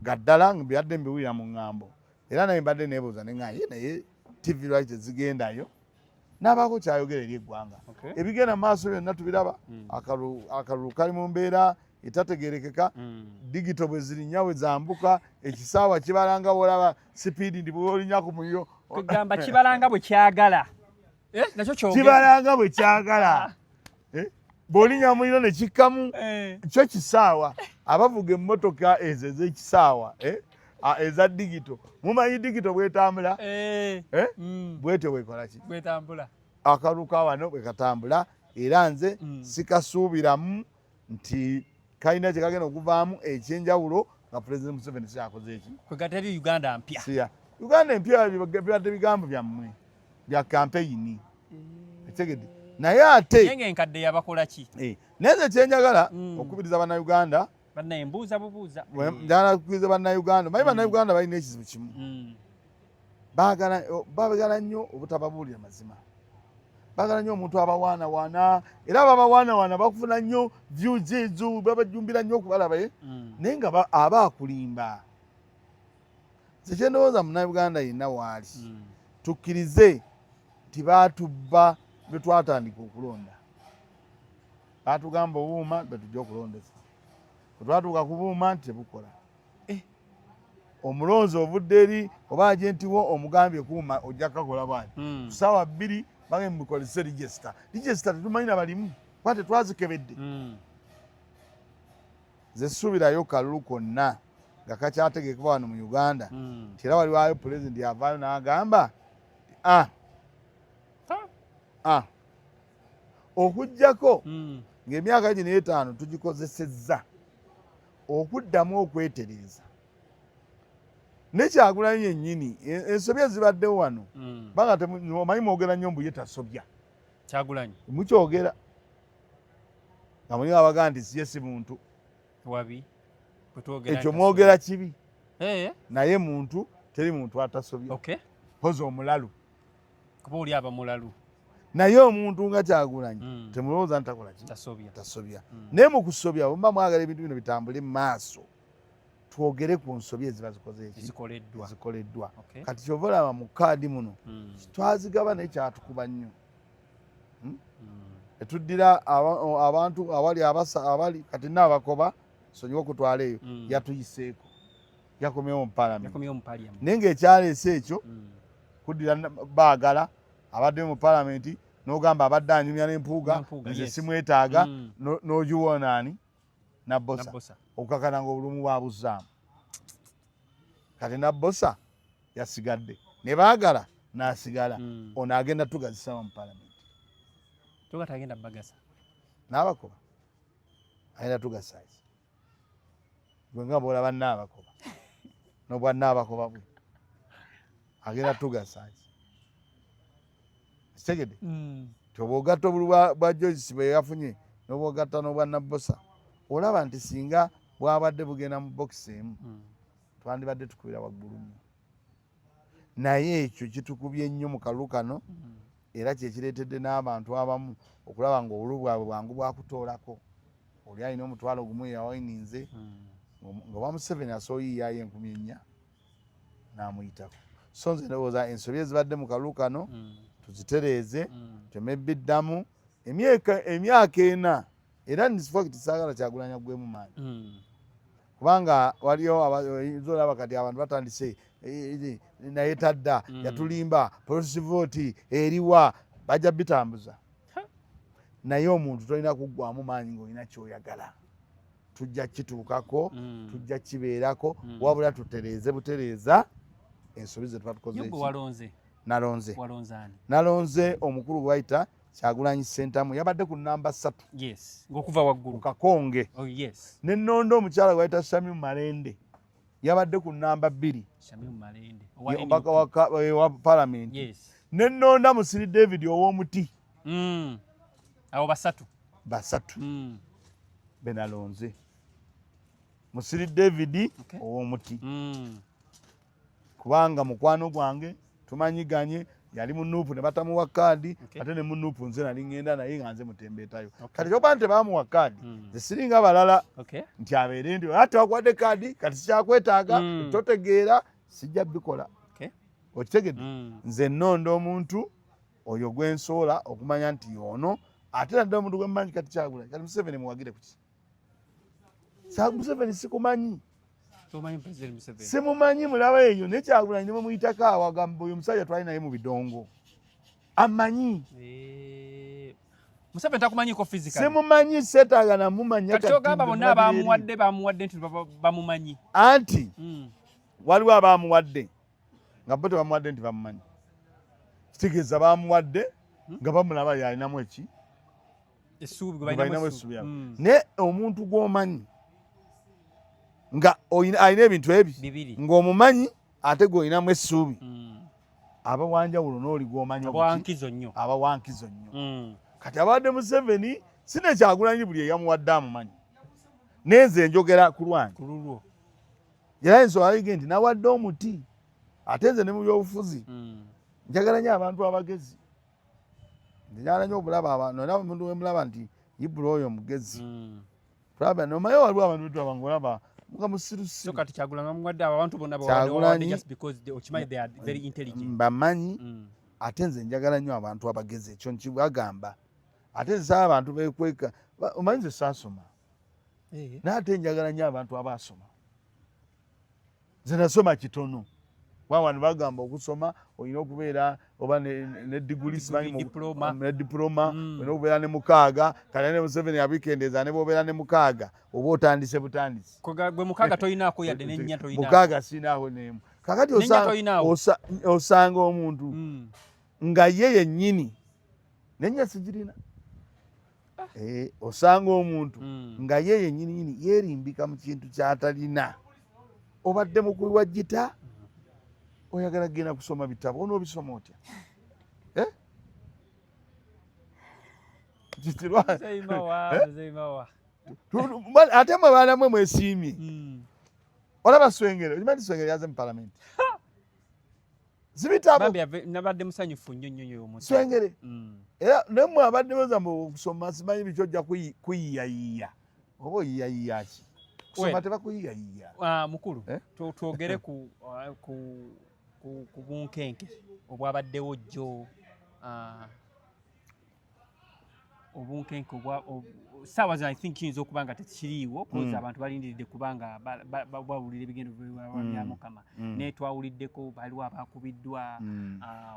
gaddala, mbadde mbiwulira mu ŋŋambo. Era naye mbadde neebuuza ne ŋŋamba, ye naye TV lwaki tezigendayo n'abaako kyayogera eri eggwanga? Ebigenda mu maaso byonna tubiraba. Akalulu kali mu mbeera. etategerekeka. Digital bwe zirinnya, bwe zambuka ekisaawa, kibalanga bwolaba sipiidi ndi bwolinya ku muliro. Kugamba kibalanga bwe kyagala. Eh, nakyo kyogera. Kibalanga bwe kyagala. Eh, bw'olinya muliro ne kikkamu. Kyo kisaawa. Abavuga emmotoka ezo ez'ekisaawa, eh, eza digital, mumanyi digital bwetambula. Eh? Bwetyo bwekola ki? Bwetambula. Akalulu ka wano bwe katambula, era nze sikasuubiramu nti kalina kye kagenda okuvaamu ekyenjawulo nga Pulezidenti Museveni sikyakoze eki. Kwegateri Uganda mpya. Siya Uganda empya, bibadde bigambo byammwe bya kampeyini, etegedde? Naye ate naye ng'enkadde yabakola ki? Eh, naye nze kyenjagala okukubiriza Bannayuganda, Bannaye, mbuuza bubuuza. Njagala kukubiriza Bannayuganda. Manyi Bannayuganda balina ekizibu kimu. Baagala nnyo obutababuulira mazima, baagala nnyo omuntu abawaanawaana, era ababawaanawaana bakufuna nnyo views ezo, babajumbira nnyo okubalaba, eh? Naye nga aba akulimba. Nze kyendowooza, Munnayuganda yenna waali, tukkirize nti baatubba. Bwe twatandika okulonda, baatugamba obuuma bwe tujja okulondesa. Bwe twatuuka ku buuma nti tebukola. Eh. Omulonzi ovudde eri oba agenti wo omugambye kuuma ojja kukakola bwati. Ku ssaawa 2 bagambye mukozese register. Register tetumanyi na balimu kuba tetwazikebedde. Nze suubirayo kalulu konna nga kakyategekebwa wano mu Uganda nti era waliwayo pulezidenti avaayo n'agamba ah, ah. Okugjako ng'emyaka gino 5 tugikozesezza okuddamu okwetereeza ne Kyagulanyi yennyini, ensobi ezibaddewo wano. Banga omanyi mwogera nnyo mbu ye tasobya. Kyagulanyi. Mukyogera nga muli abagaa nti siye si muntu. Wabi? Ekyo mwogera kibi. Eh. Naye muntu, teri muntu atasobya. Poza omulalu. Kuba oli aba mulalu. Naye omuntu nga Kyagulanyi, temulowooza nti takola ki? Tasobya. Tasobya. Naye mu kusobya, bwemuba mwagala ebintu bino bitambule mu maaso, twogere ku nsobi eziba zikoze eki? Zikoleddwa. Zikoleddwa. Kati kyova olaba mu kaadi muno twazigaba, naye kyatukuba nnyo. Etuddira abantu awali abasa abali kati naabakoba sonyiwa okutwala eyo. Yatuyiseeko, yakomyewo mu palamenti. Yakomyewo mu parliament. Naye ng'ekyaleese ekyo kuddira baagala abadde mu palamenti, n'ogamba abadde anyumya n'Empuuga, N'Empuuga, nze simwetaaga. N'ogiwonaani Nabbosa. Nabbosa. Okukakana nga obulumu bwabuzzaamu. Kati Nabbosa yasigadde ne baagala n'asigala. Ono agenda tugazisawa mu palamenti. Tuga tagenda bagasa. N'abakoba agenda tugasaaki? Gwe nga bwolaba naabakoba n'obwa naabakoba bwe agenda tugasaaki? Kitegedde? Ti oba ogatta obulu bwa Joyce bwe yafunye n'oba ogatta n'obwa Nabbosa, olaba nti singa bwabadde bugenda mu bokisi emu, twandibadde tukubira waggulu nnyo. Naye ekyo kitukubye nnyo mu kalulu kano, era kyekireetedde n'abantu abamu okulaba nga obululu bwabwe bwangu bwakutoolako. Oli alina 10,000 yawayininze, nga wa Museveni asobola 4000 n'amuyitako. So nze ndowooza ensobi ezibadde mu kalulu kano tuzitereeze, temebiddamu emyaka 4. Era in fact saagala Kyagulanya gwemu maanyi, kubanga waliyo oyinza olaba kati abantu batandise, eh, eh, naye tadda, yatulimba, proxy vote eriwa, bajja bitambuza. Naye omuntu tolina kuggwamu maanyi ng'olina kyoyagala. Tujja kituukako, tujja kibeerako, wabula tutereeze butereeza ensobi ze tuba tukoze. Ye gwe walonze? Nalonze. Walonze ani? Nalonze omukulu gwe bayita Kyagulanyi Sentamu, yabadde ku namba 3. Yes, ng'okuva waggulu. Ku kakonge. Oh, yes. Nenonda omukyala gwe bayita Shamim Malende, yabadde ku namba 2. Shamim Malende. Ye omubaka wa palamenti. Nenonda Musiri David ow'omuti. Abo basatu. Basatu benalonze. Musiri David ow'omuti, kubanga mukwano gwange, tumanyiganye, yali mu NUP ne batamuwa kaadi. Ate ne mu NUP nze nali ŋŋenda naye nga nze mutembeetayo. Kati kyoba nti tebamuwa kaadi, nze siringa balala nti abeere ndi ate wakuwadde kaadi kati sikyakwetaaga, totegeera, sijja bikola. Okitegedde? Nze nnonda omuntu oyo gwensobola okumanya nti ono, ate nadde omuntu gwe mmanyi. Kati Kyagulanyi, kati Museveni muwagire kuki? Museveni sikumanyi, simumanyi, mulaba eyo. Naye Kyagulanyi ne bwemuyitako awo agamba, oyo omusajja twali naye mu bidongo, amanyi. Museveni takumanyiko physically? Simumanyi, seetaaga namumanya. Kati kyogamba bonna abamuwadde, bamuwadde nti bamumanyi? Anti waliwo abamuwadde nga bo tebamuwadde nti bamumanyi. Kitegeeza bamuwadde nga bamulaba yalinamu eki? Essuubi. Balinamu essuubi. Naye omuntu gw'omanyi nga alina ebintu ebi bibiri, ng'omumanyi ate gw'olinamu essuubi, aba wanjawulo n'oli gw'omanyi. Aba wankizo nnyo. Aba wankizo nnyo. Kati abadde Museveni si ne Kyagulanyi, buli eyamuwadde amumanyi. Nenze njogera ku lwange. Ku lulwo. Era ensonga alige nti nawadde omuti, ate nze ne mu byobufuzi njagala nnyo abantu abagezi. Njagala nnyo obulaba abantu, era omuntu wemulaba nti ibula oyo mugezi. Tulaba nomaye waliwo abantu betulaba nga olaba nga so musirusiru. Kati Kyagulanyi bamuwadde, abo abantu bonna bawadde Kyagulanyi- just because okimanyi they are very intelligent. Mbamanyi. Ate nze njagala nnyo abantu abagezi, ekyo nkibagamba. Ate nze saaba abantu bekweka. Omanyi nze saasoma, naye ate njagala nnyo abantu abaasoma. Nze nasoma kitono. Wano bagamba okusoma olina okubeera oba ne diguli, simanyi Diploma. Ne diploma, olina okubeera ne mukaaga. Kale ne Museveni abikendeeza, ne bwobeera ne mukaaga oba otandise butandisi. Gwe mukaaga toyinaako yadde nennya toyinaako? Mukaaga siinaawo n'emu. Kakati Nennya toyinaawo? Osanga omuntu nga ye yennyini nennya sigirina. Osanga omuntu nga ye yennyininyini yeerimbika mu kintu kyatalina. Obadde mukubi wa gita, oyagala kugenda kusoma bitabo, onoobisoma otya? Eh? Muzeeyi Mawa, Eh? Muzeeyi Mawa. Ate mwe baana mwe mwesiimye. Olaba Swengere, okimanyi nti Swengere yaze mu palamenti zibitabo? Bambi nabadde musanyufu nnyo nnyo nnyo omuntu. Swengere. Era nemmwe abadde boza mu kusoma, simanyi biki, ojja kuyiyayiya oba oyiyayiya ki? Kusoma Well. tebakuyiyayiya. Ah, mukulu, Eh? twogere ku bunkenke obwabaddewo jjo, obunkenke obwa saawa zino. I think kiyinza okuba nga tekiriiwo 'cause abantu balindiridde kubanga bawulira ebigendo bya Mukama. Naye twawuliddeko waliwo abakubiddwa,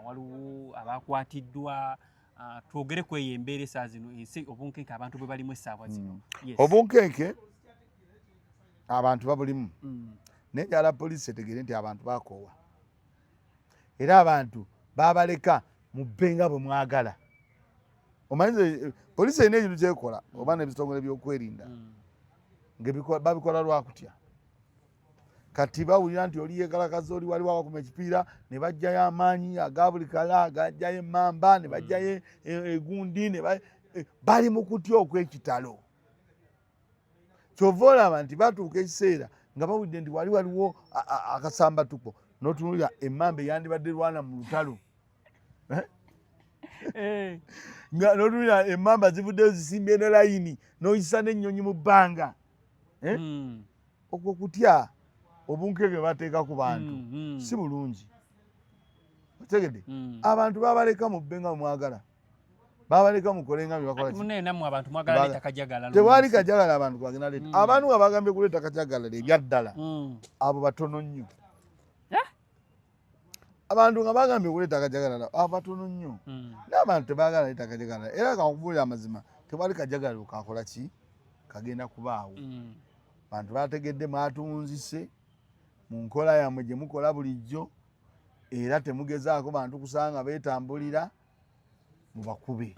waliwo abakwatiddwa. Twogere ku eyo embeera essaawa zino, ensi obunkenke abantu bwe balimu essaawa zino. Yes. Obunkenke abantu babulimu, naye njala poliisi etegere nti abantu bakoowa, era abantu babaleka mubbe nga bwe mwagala. Omanyi poliisi erina ekintu kyekola oba n'ebitongole byokwerinda nga babikola lwakutya. Kati bawulira nti oli yekalakaza, oli waliwo abakuma ekipiira, ne bajjayo amaanyi aga buli kala, gajjayo emmamba, ne bajjayo egundi, ne bali mu kutya okw'ekitalo. Kyova olaba nti batuuka ekiseera nga bawulidde nti wali waliwo akasambatuko, n'otunulira emmamba eyandibadde lwana mu lutalo. Eh? Eh. Nga n'otunulira emmamba zivuddeyo zisimbye ne layini, n'oyisa n'ennyonyi mu bbanga. Eh? Okwo kutya, obunkeke bateeka ku bantu si bulungi. Otegedde? Abantu babaleka mubbe nga mwagala, babaleka mukole nga byebakola. Ate munnaye nammwe abantu mwagala leeta kajagalalo Tewali mu nsi. Kajagala abantu bagenda leeta. Abantu nga bagambye kuleeta kajagalalo ebyaddala, abo batono nnyo. Eh? Abantu nga bagambye okuleeta kajagalalo, abo batono nnyo. N'abantu tebaagala leeta kajagalalo. Era kankubuulira amazima, tewali kajagalalo kakola ki kagenda kubaawo. Bantu bategedde mwatunzise mu nkola yammwe gye mukola bulijjo, era temugezaako bantu kusanga beetambulira mubakube.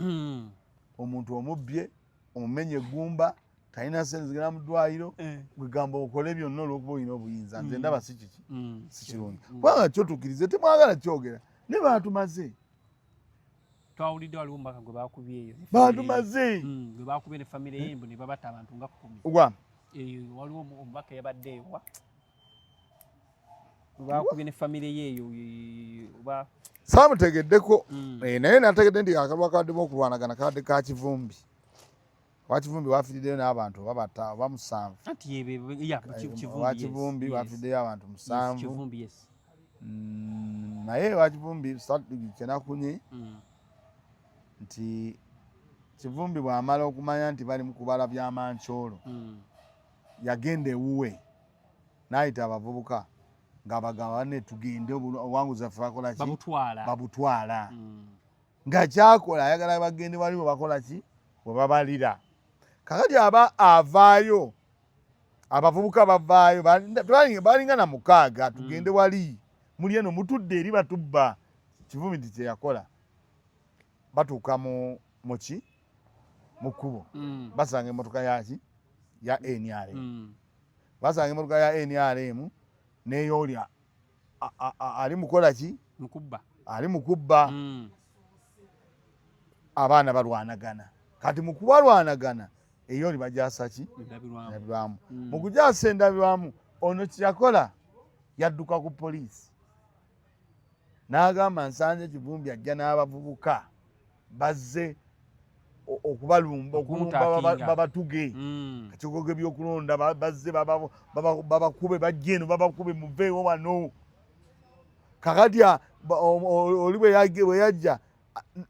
Omuntu omubbye, omumenye eggumba, talina sente zigenda mu ddwaliro, gwegamba okole byonna olwokuba olina obuyinza. Nze ndaba si kiki, si kirungi, kubanga kyo tukkirize temwagala kyogera, ne baatumaze. Twawulidde waliwo omubaka gwe bakubye eyo ne family ye. Baatumaze. Gwe bakubye ne famire ye, mbu ne babatta abantu nga 10. Gwa? Eyo waliwo omubaka eyabadde ewa gwe bakubye ne famire ye eyo oba Saamutegeddeko. Eh, naye nategedde nti akalwa kabaddemu okulwanagana kabadde ka Kivumbi. Wa Kivumbi wafiiriddeyo n'abantu oba bata oba musanvu. Anti yebe ya Kivumbi. Wa Kivumbi wafiiriddeyo abantu musanvu. Kivumbi, yes. Naye wa Kivumbi kyenakunye nti Kivumbi bw'amala okumanya nti bali mu kubala byamankyolo, Yagenda ewuwe n'ayita abavubuka ng'abagamba, "Banne, tugende, obuwanguzi baffe bakola ki?" Babutwala. Babutwala. Nga kyakola ayagala bagende wali bwe bakola ki, bwe babalira. Kakati aba avaayo, abavubuka bavaayo, balinga na 6, "Tugende wali, muli eno mutudde eri batubba." Kivumbi nti kyeyakola, batuuka mu muki, mu kkubo, basanga emmotoka yaki, ya NRM. Basanga emmotoka ya NRM n'eyooli ali mukola ki? Mukubba. Ali mukubba. Abaana balwanagana. Kati mu kubalwanagana, eyooli bajasa ki? Endabirwamu. Endabirwamu. Mm. Mu kujasa endabirwamu, ono kyeyakola, yadduka ku poliisi n'agamba, "Nsanze Kivumbi ajja n'abavubuka, bazze okubalumba, okulumba Okumutakinga. babatuge akakiiko k'ebyokulonda, bazze babakube, bajje eno babakube, muveewo wano." Kakati oli bwe yajja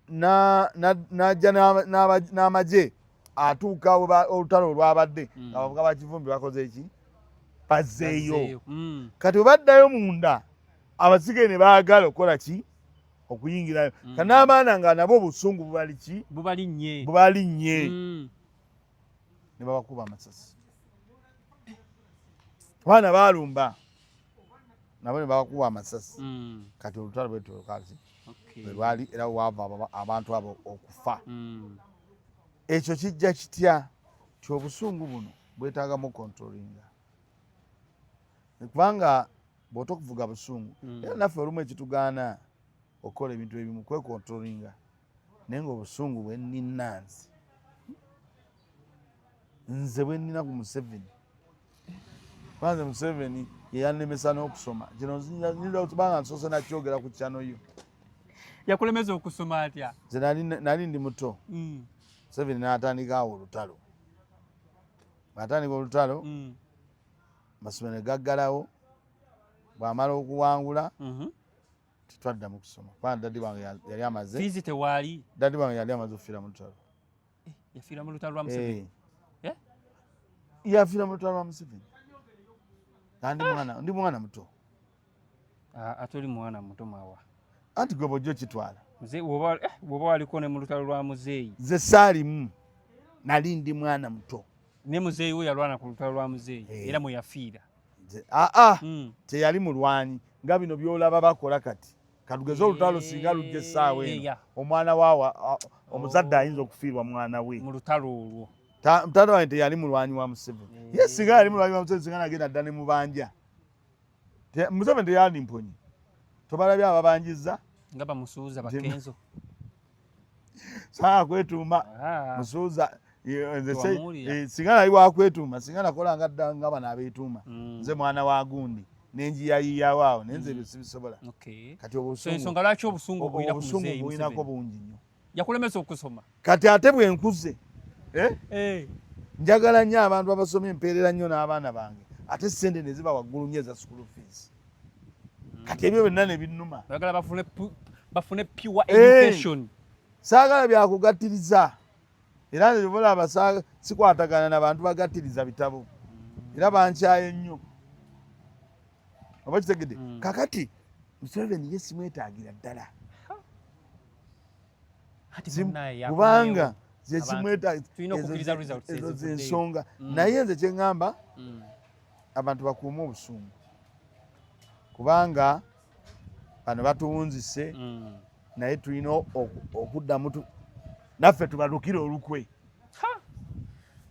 n'ajja n'amagye, atuuka olutalo olwabadde, abavubuka ba Kivumbi bakoze eki? Bazzeeyo. Bazzeeyo. Kati bwe baddayo munda, abasigaye ne baagala okukola ki? Okuyingirayo. Ka n'abaana nga nabo obusungu bubali ki? Bubalinnye. Bubalinnye. Ne babakuba amasasi. Abaana baalumba nabo ne babakuba amasasi. Kati olutalo bwetulokati bwe lwali, era waava abantu abo okufa. Ekyo kijja kitya? Ti obusungu buno bwetaagamu controllinga, kubanga bw'otokuvuga busungu, era naffe olumu ekitugaana okukola ebintu ebimu kwecontrollinga. Naye nga obusungu bwenina nze, nze bwenina ku Museveni, kubanze Museveni yeyannemesa n'okusoma. Kino nyinza kubanga nsoose nakyogera ku channel yo. Yakulemeza okusoma atya? Nze nali ndi muto. Museveni n'atandika awo olutalo. Bw'atandika olutalo, amasomero ne gaggalawo. Bw'amala okuwangula, tetwaddamu kusoma kubanga daddy wange yali amaze. Fiizi tewaali. Daddy wange yali amaze okufiira mu lutalo. Yafiira mu lutalo lwa Museveni? Eh. Eh? Yafiira mu lutalo lwa Museveni. Nga ndi mwana muto. Ah, ate oli mwana muto, Mawa. Anti gwe bwojja okitwala. Muzeeyi, bw'oba waliko ne mu lutalo lwa muzeeyi. Nze saalimu, nali ndi mwana muto. Ne muzeeyi we yalwana ku lutalo lwa muzeeyi? Eh. Era mwe yafiira? Aa, teyali mulwanyi nga bino byolaba bakola kati. Katugeze olutalo singa lujja essaawa eno, omwana waawa omuzadde ayinza okufiirwa mwana we mu lutalo olwo. Taata wange teyali mulwanyi wa Museveni. Ye singa yali mulwanyi wa Museveni, singa nagenda dda ne mubanja. Museveni teyandi mponye. Tobalabye ababanjiza? Nga bamusuuza, bakenzo. Saa kwetuuma. Ah. Musuuza nze Tewamuwulira. Singa nali wakwetuuma, singa nakola nga dda nga bano abeetuuma, "Nze mwana wa gundi," nenjiyayiyawo awo. Naye nze ebyo sibisobola. Kati So obusungu ensonga lwaki obusungu buyina ku obusungu muzeeyi buyinako Museveni? bungi nnyo. Yakulemesa okusoma. Kati ate bwe nkuze, eh? Eh. Njagala nnyo abantu abasomye, empeerera nnyo n'abaana bange, ate sente ne ziba waggulu nnyo eza school fees. Kati ebyo byonna ne binnuma. Oyagala bafune pure Eh. education. Saagala byakugattiriza. Era nze olaba sikwatagana na bantu bagattiriza bitabo, era bankyaye nnyo, oba kitegedde? Kakati Museveni ye simwetaagira ddala. Ati munnaye Kubanga yakomyewo. ze Abantu tulina okukkiriza results ezo ezivuddeyo. zensonga. Naye nze kyeŋŋamba, abantu bakuume obusungu, kubanga bano batuwunzise, naye tulina okuddamu naffe tubalukire olukwe. Ha!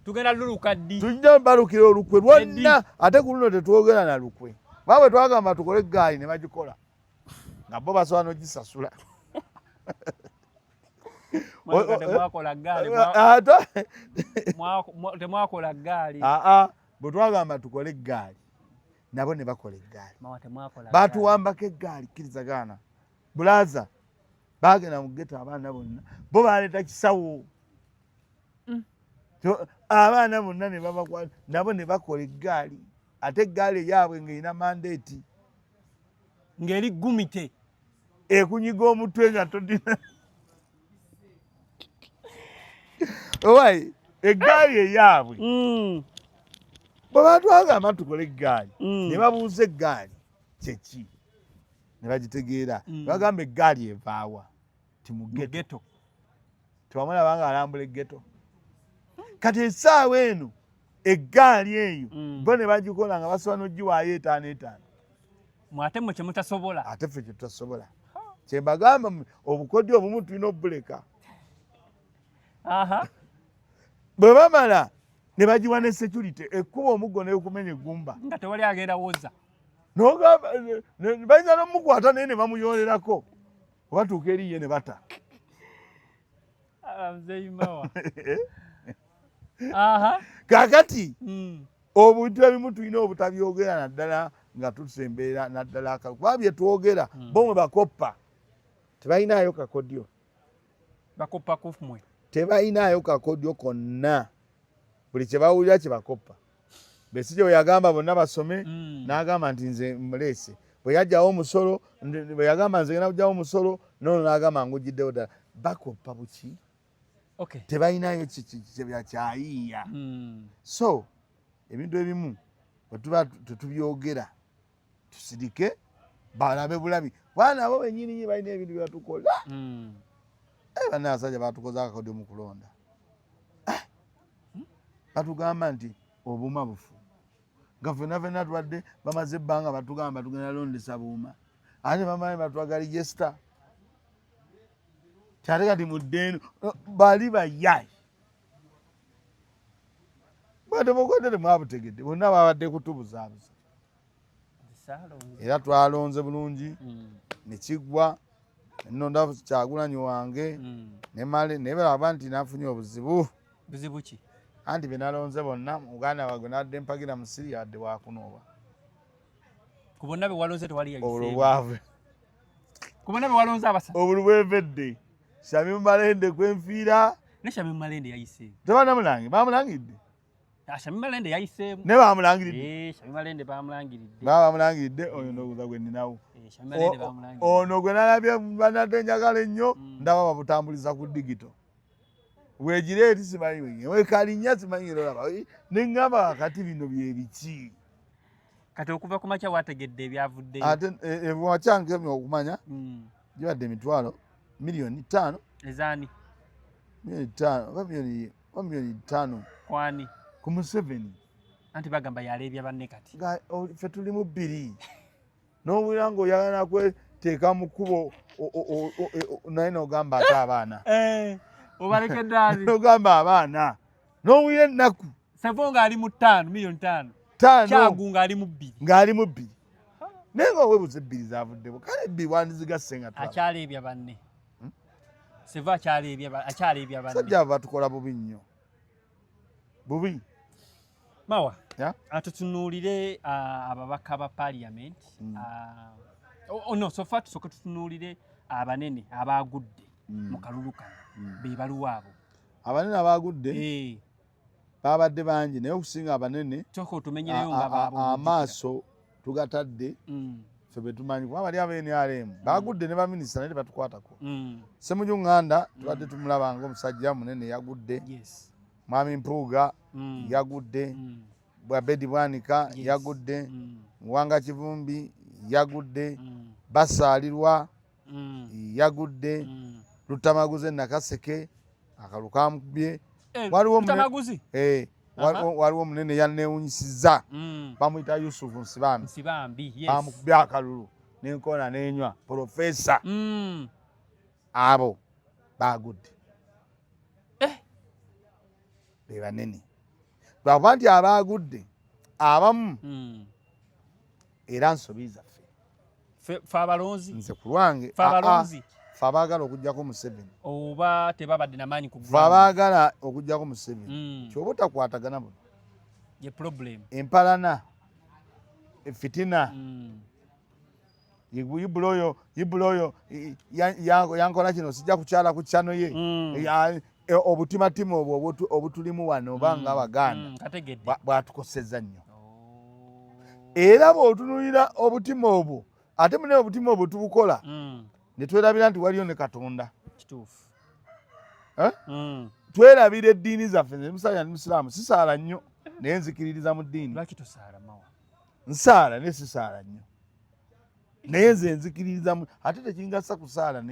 Tugenda luluka ddi? Tujja balukira olukwe lwonna. Ate ku luno tetwogera na lukwe, kuba bwe twagamba tukole eggaali ne bagikola nga bo basobola n'ogisasula. Mmotoka temwakola ggaali, temwakola ggaali. Aa, bwe twagamba tukole eggaali, nabo ne bakola eggaali. Mawa, temwakola ggaali. Batuwambako eggaali. Kkiriza gaana, bulaza, bagenda mu ghetto, abaana bonna bo baleeta kisawo. Abaana bonna ne babakwata, nabo ne bakola eggaali. Ate eggaali eyaabwe ng'erina mandate. Ng'eri gumite. Ekunyiga omutwe nga todina. Owaye, eggaali eyaabwe. Bwe batwagamba tukole eggaali, ne babuuza eggaali kyeki, ne bagitegeera. Bagamba eggaali evaawa? Ti mu ghetto. Tewamulaba nga alambula eghetto. Kati essaawa eno eggaali eyo bo ne bagikola nga basobola n'ogiwaayo etaano etaano. Ate mmwe kyemutasobola. Ate ffe kyetutasobola. Kyembagamba, obukodyo obumu tulina obuleka. Bwe bamala ne bagiwa ne security, ekkuba omuggo nekumenya eggumba. Nga tewali agenda woza. Nogamba bayinza nomukwata, naye ne bamuyolerako obatuuka eriye ne bata. Mzeei Mawa. Kakati obuntu ebimu tulina obutabyogera, naddala nga tusembeera, naddala akalu, kuba bye twogera bo mwe bakoppa tebalinayo kakodyo. Bakoppa kufumwe. Tebalinayo kakodyo konna, buli kye bawulira kye bakoppa. Besigye bwe yagamba bonna basome, n'agamba nti nze muleese. Bwe yajjawo omusolo, bwe yagamba nze ngenda kujjawo omusolo, nono n'agamba ngugiddewo ddala. Bakoppa buki? Tebalinayo kyayiiya. So ebintu ebimu bwe tuba tetubyogera, tusirike balabe bulabi. Baana abo benyini balina ebintu byebatukola. Banna abasajja batukoze akakodyo mu kulonda. Batugamba nti obuuma bufu, nga fenna fenna tubadde bamaze ebbanga batugamba tugenda londesa buuma, ate bamanyi batwaga register. Kyate kati muddeeno bali bayayi bwate temwabutegedde, bonna babadde kutubuzaabuza. Era twalonze bulungi nekiggwa, nonda Kyagulanyi wange nemale, naye balaba nti nafunye obuzibu. Buzibu ki? Anti benalonze bonna, muganda wange nadde mpagira musiri yadde wakunooba. Ku bonna be walonze tewali Obululu yayiseemu? Bwave. Ku bonna be walonze abasatu? Obululu bwevedde Shamim Malende kwenfiira. Ne Shamim Malende yayiseemu? Tebanamulange, bamulangidde. Ah, Shamim Malende yayiseemu. Ne bamulangiridde. Eh, Shamim Malende bamulangiridde. Baba bamulangiridde oyo, ndowooza gwe nninawo. Eh, Shamim Malende bamulangiridde. Ono gwe nalabye banadde njagala ennyo, ndaba babutambuliza ku digital wegira eri, simanyi wekalinnya, simanyi era olaba neŋŋamba kakati bino byebiki? Kati okuva ku makya wategedde ebyavuddeyo? Ate wakyankemye okumanya gibadde emitwalo 5 million. Ezaani? 5 million oba 5 million. Kwani? Ku Museveni. Anti bagamba yaleebya banne kati. Nga ffe tuli mu bbiri, n'owulira ng'oyagala kweteeka mu kkubo, naye n'ogamba ate abaana. Obalekedde ani? N'ogamba abaana, n'owulira ennaku. Savo ng'ali mu ttaano, 5 million. Ttaano. Kyagu ng'ali mu bbiri. Ng'ali mu bbiri, naye nga weebuza ebbiri zavuddeko, kale ebbiri wandizigasse nga twala. Akyaleebya banne. Seva akyaleebya banne. Sajja abo batukola bubi nnyo, bubi. Mawa, Ya? atutunuulire ababaka ba parliament. Oh, no, so far tusooke tutunuulire abanene abagudde mu kalulu kano. Be baluwa abo? Abanene abagudde babadde bangi, naye okusinga abanene Kyokka otumenyereyo nga baabo. Amaaso tugatadde ffe betumanyi, kuba bali aba NRM bagudde ne baminisita, naye tebatukwatako. Ssemujju Nganda tubadde tumulaba nga omusajja munene, yagudde. Mwami Mpuuga yagudde. Abedi Bwanika yagudde. Muwanga Kivumbi yagudde. Basaalirwa yagudde. Lutamaguzi Nakaseke akalulu kamukubye. Eh, Waliwo Lutamaguzi? Eh, waliwo omunene yanewunyisiza, bamuyita Yusufu Nsibambi. Nsibambi, yes. Bamukubye akalulu nenkona nenywa profesa. Abo bagudde. Eh. Be banene, lwakuba nti abagudde abamu era nsobi zaffe. Fe abalonzi? Nze ku lwange. Fe abalonzi? Fe abaagala okugjako Museveni. Oba tebabadde namaanyi ku Fe ground? abaagala okugjako Museveni. Kyoba otakwatagana buno Ye problem. Empalana, efitina, yibula oyo, yibula oyo, yankola kino, sijja kukyala ku kyano ye. Obutimatima obwo obutulimu wano oba nga abaganda Kategedde. bwatukoseza nnyo. Oh. Era bw'otunuulira obutima obwo, ate mune obutima obwo tubukola ne twerabira nti waliyo ne Katonda. Kituufu. Eh? Mm. Twerabira eddiini zaffe. Nze musajja ndi musiraamu, sisaala nnyo. Naye nzikiririza mu ddiini. Lwaki tosaala, Mawa? Nsaala, naye sisaala nnyo. Naye nze nzikiririza mu, ate tekingasa kusaala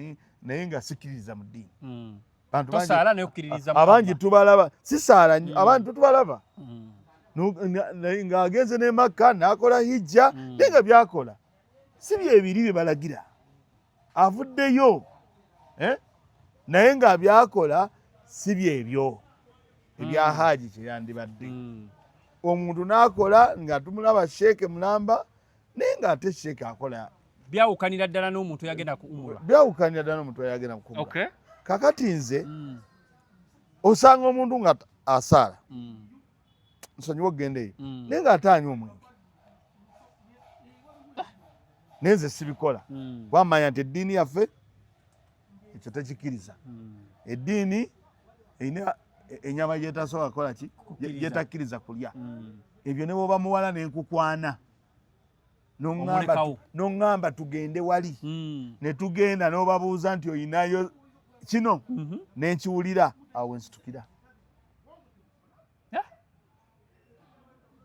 naye nga sikiririza mu ddiini. Bantu bangi- Tosaala naye okkiririza mu abangi Allah. Tubalaba, sisaala nnyo. Abantu tubalaba naye ng'agenze ne Makka n'akola hijja, naye nga byakola si byebiri bye balagira. Avuddeyo, eh? Naye nga byakola si byebyo ebya haaji kyeyandibadde. Omuntu n'akola nga tumulaba sheeke mulamba, naye ng'ate sheeke akola Byawukanira ddala n'omuntu eyagenda ku umura. Byawukanira ddala n'omuntu eyagenda ku umura. Kakati nze osanga omuntu nga asaala, nsonyiwa okugenda eyo, naye ng'ate anywa omwenge. Naye nze sibikola. Wamanya nti eddiini yaffe ekyo tekikkiriza. Eddiini erina enyama gyetasobola kukola ki? Kukkiriza. Gyetakkiriza kulya. Ebyo ne bwoba muwala nenkukwana, Omulekawo. noŋŋamba tugende wali, ne tugenda, n'obabuuza nti oyinayo kino, nenkiwulira, awo nsitukira.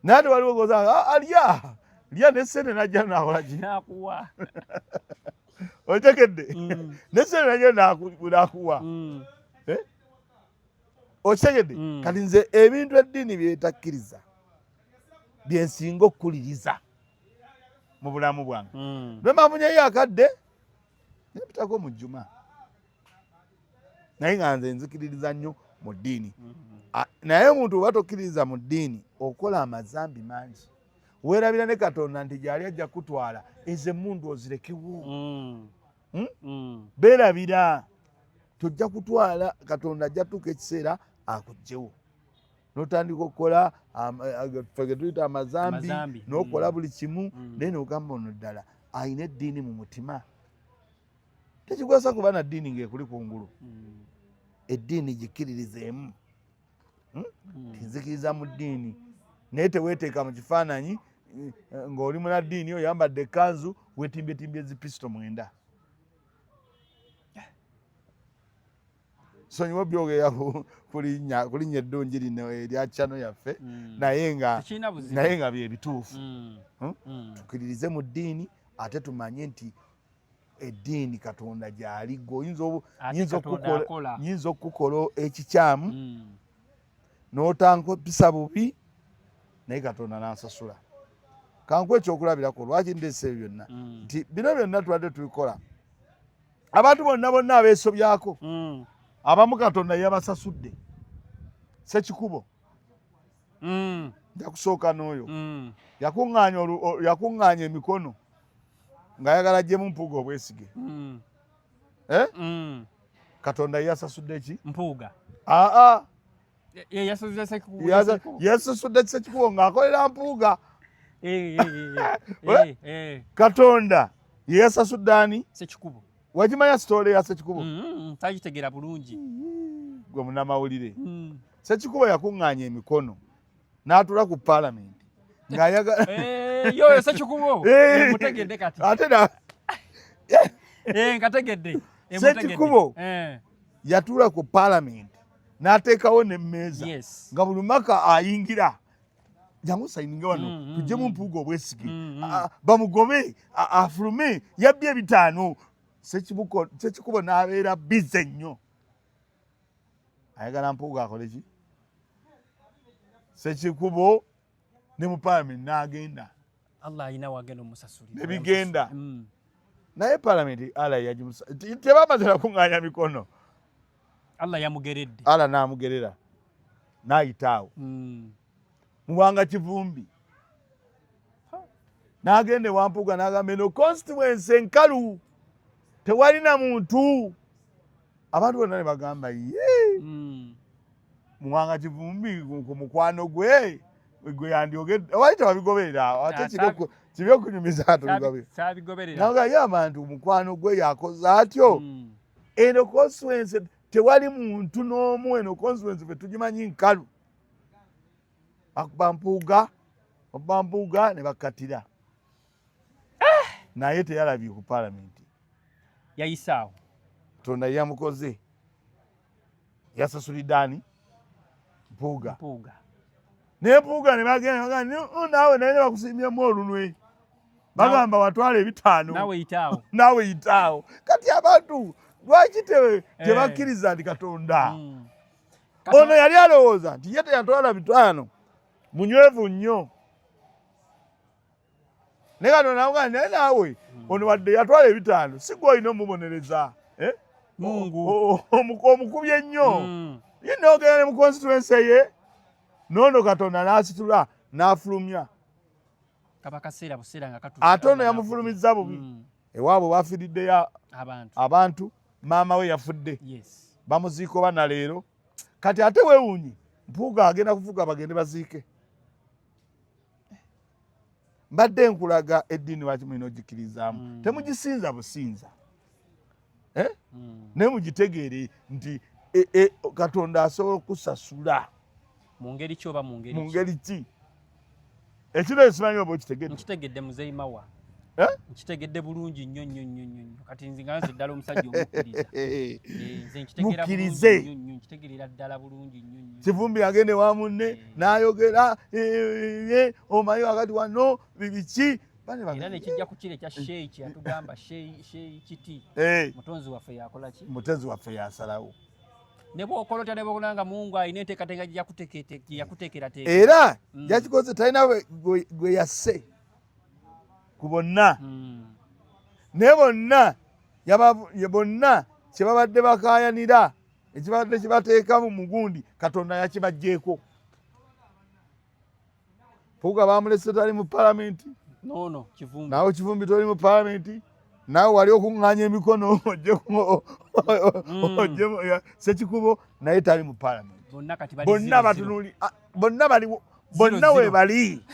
Naye ate waliwo goza alya lya nesente najja nakola ki? Nakuwa. Otegedde? Nesente najja nakuwa. Eh? Okitegedde? Kati nze ebintu eddiini byetakkiriza byensinga okukuliriza mu bulamu bwange. Lwe mafunyeyo akadde nempitako mu jjuma, naye nga nze nzikiririza nnyo mu ddiini. Naye omuntu oba tokkiririza mu ddiini, okola amazambi mangi, weerabira ne Katonda nti gyali ajja kutwala ezo emundu ozirekewo. Hmm? Beerabira tojja kutwala, Katonda ajja tuuka ekiseera akuggyewo n'otandika okukola ffe ge tuyita amazambi, Amazambi. n'okola buli kimu. Naye n'ogamba ono ddala ayina eddiini mu mutima? Tekigwasa kuba na ddiini ng'ekuli kungulu. Eddiini gikkiririzeemu. Hmm? Nzikiriza mu ddiini, naye teweeteeka mu kifaananyi ng'oli munaddiini, oyambadde ekkanzu, wetimbyetimbye zipisito 9. Sonyiwa byogera ku linnya eddungi lino erya channel yaffe, naye nga Tekirina buzibu. Naye nga bye bituufu. Hmm? Tukkiririze mu ddiini, ate tumanye nti eddiini Katonda gyali. Gwe oyinza Ate nyinza Katonda akola. Nyinza okukola ekikyamu n'otampisa bubi, naye Katonda n'ansasula. Kankuwe ekyokulabirako lwaki ndeese ebyo byonna, nti bino byonna tubadde tubikola, abantu bonna bonna abeesobyako, abamu Katonda yabasasudde. Sekikubo, nja kusooka n'oyo. Yakuŋŋaanya emikono ng'ayagala aggyemu Mpuuga obwesige. Eh? Katonda yasasudde ki? Mpuuga. Aa. Ye yasasudde Sekikubo. Yasasudde Sekikubo ng'akolera Mpuuga. Eh, eh. Katonda ye yasasudde ani? Sekikubo. Wagimanya story ya Sekikubo? Tagitegeera bulungi. Gwe munamawulire. Sekikubo yakuŋŋaanya emikono n'atuula ku paalamenti ng'ayagala Eh, yoyo Sekikubo. Eh. Mutegedde kati. Ate na Eh, nkategedde. Mutegedde. Sekikubo yatuula ku paalamenti n'ateekawo n'emmeeza nga buli maka ayingira, jangu sayininge wano, tuggyemu Mpuuga obwesige, bamugobe, afulume, yabbye 5. Sekikubo n'abeera busy nnyo ayagala Mpuuga akole ki? Sekikubo ne mu paalamenti n'agenda. Allah alina wagenda omusasulira. Ne bigenda. Naye paalamenti ala yagimusa, tebamaze nakuŋŋaanya mikono. Allah yamugeredde. Ala n'amugerera n'ayita awo. Muwanga Kivumbi n'agenda ewa Mpuuga n'agamba, eno constituency enkalu, tewali na muntu. Abantu bonna ne bagamba, ye Muwanga Kivumbi ku mukwano gwe gwe yandyogedde, wali tebabigoberera, ate kibi okunyumiza tubigoberera. Sabigoberera. Naga ye abantu mukwano gwe yakoze atyo. Eno constituency tewali muntu n'omu, eno constituency fe tugimanyi nkalu. Bakuba Mpuuga, bakuba Mpuuga ne bakkatira, naye teyalabye ku paalamenti. Yayisaawo. Katonda yamukoze, yasasulidde ani? Mpuuga. Mpuuga. Naye Mpuuga ne bagenda naawe naye bakusimbyemu olunwe, bagamba watwala 5 Naawe yitaawo. Kati abantu lwaki tebakkiriza nti Katonda ono yali alowooza nti ye teyatwala 5, munywevu nnyo, naye Katonda namugaa naye naawe ono wadde yatwala 5 si gwe olina omubonereza, Mungu omukubye nnyo. Ye n'ogenda ne mu constituency ye noono Katonda n'asitula n'afulumya. Kaba kaseera buseera nga katuuse. Ate ono yamufulumizza bubi. Ewaabwe bafiiriddeyo abantu, maama we yafudde, bamuziika oba na leero. Kati ate weewuunye Mpuuga agenda kuvuga bagende baziike. Mbadde nkulaga eddiini lwaki mulina ogikirizaamu, temugisinza businza, naye mugitegeere nti Katonda asobola okusasula mu ngeri ki oba mu ngeri ki. Ekiro ekimanyi oba okitegedde? Nkitegedde Muzeeyi Mawa, nkitegedde bulungi nnyo nnyo nnyo nnyo. Kati nze nga nze ddala omusajja omukkiriza, nze nkitegeera bulungi nnyo, nkitegeerera ddala bulungi nnyo nnyo. Kivumbi agende wa munne n'ayogera, omanyi wakati wano bibiki era nekijja ku kiri ekya sheeyi kyeyatugamba, sheeyi kiti mutonzi waffe yakola ki? Mutonzi waffe yasalawo. Ne bw'okola otya ne bw'okola nga Mungu alina enteekateeka gye yakuteekerateekera. Era yakikoze talina gwe yasse ku bonna, naye bonna bonna kye babadde bakaayanira, ekibadde kibateekamu mugundi, Katonda yakibaggyeeko. Mpuuga bamulese tali mu palamenti. Noono Kivumbi, naawe Kivumbi toli mu palamenti, naawe wali okuŋŋaanya emikono ojje Sekikubo naye tali mu palamenti. Bonna batunuli, bonna baliwo, bonna we bali.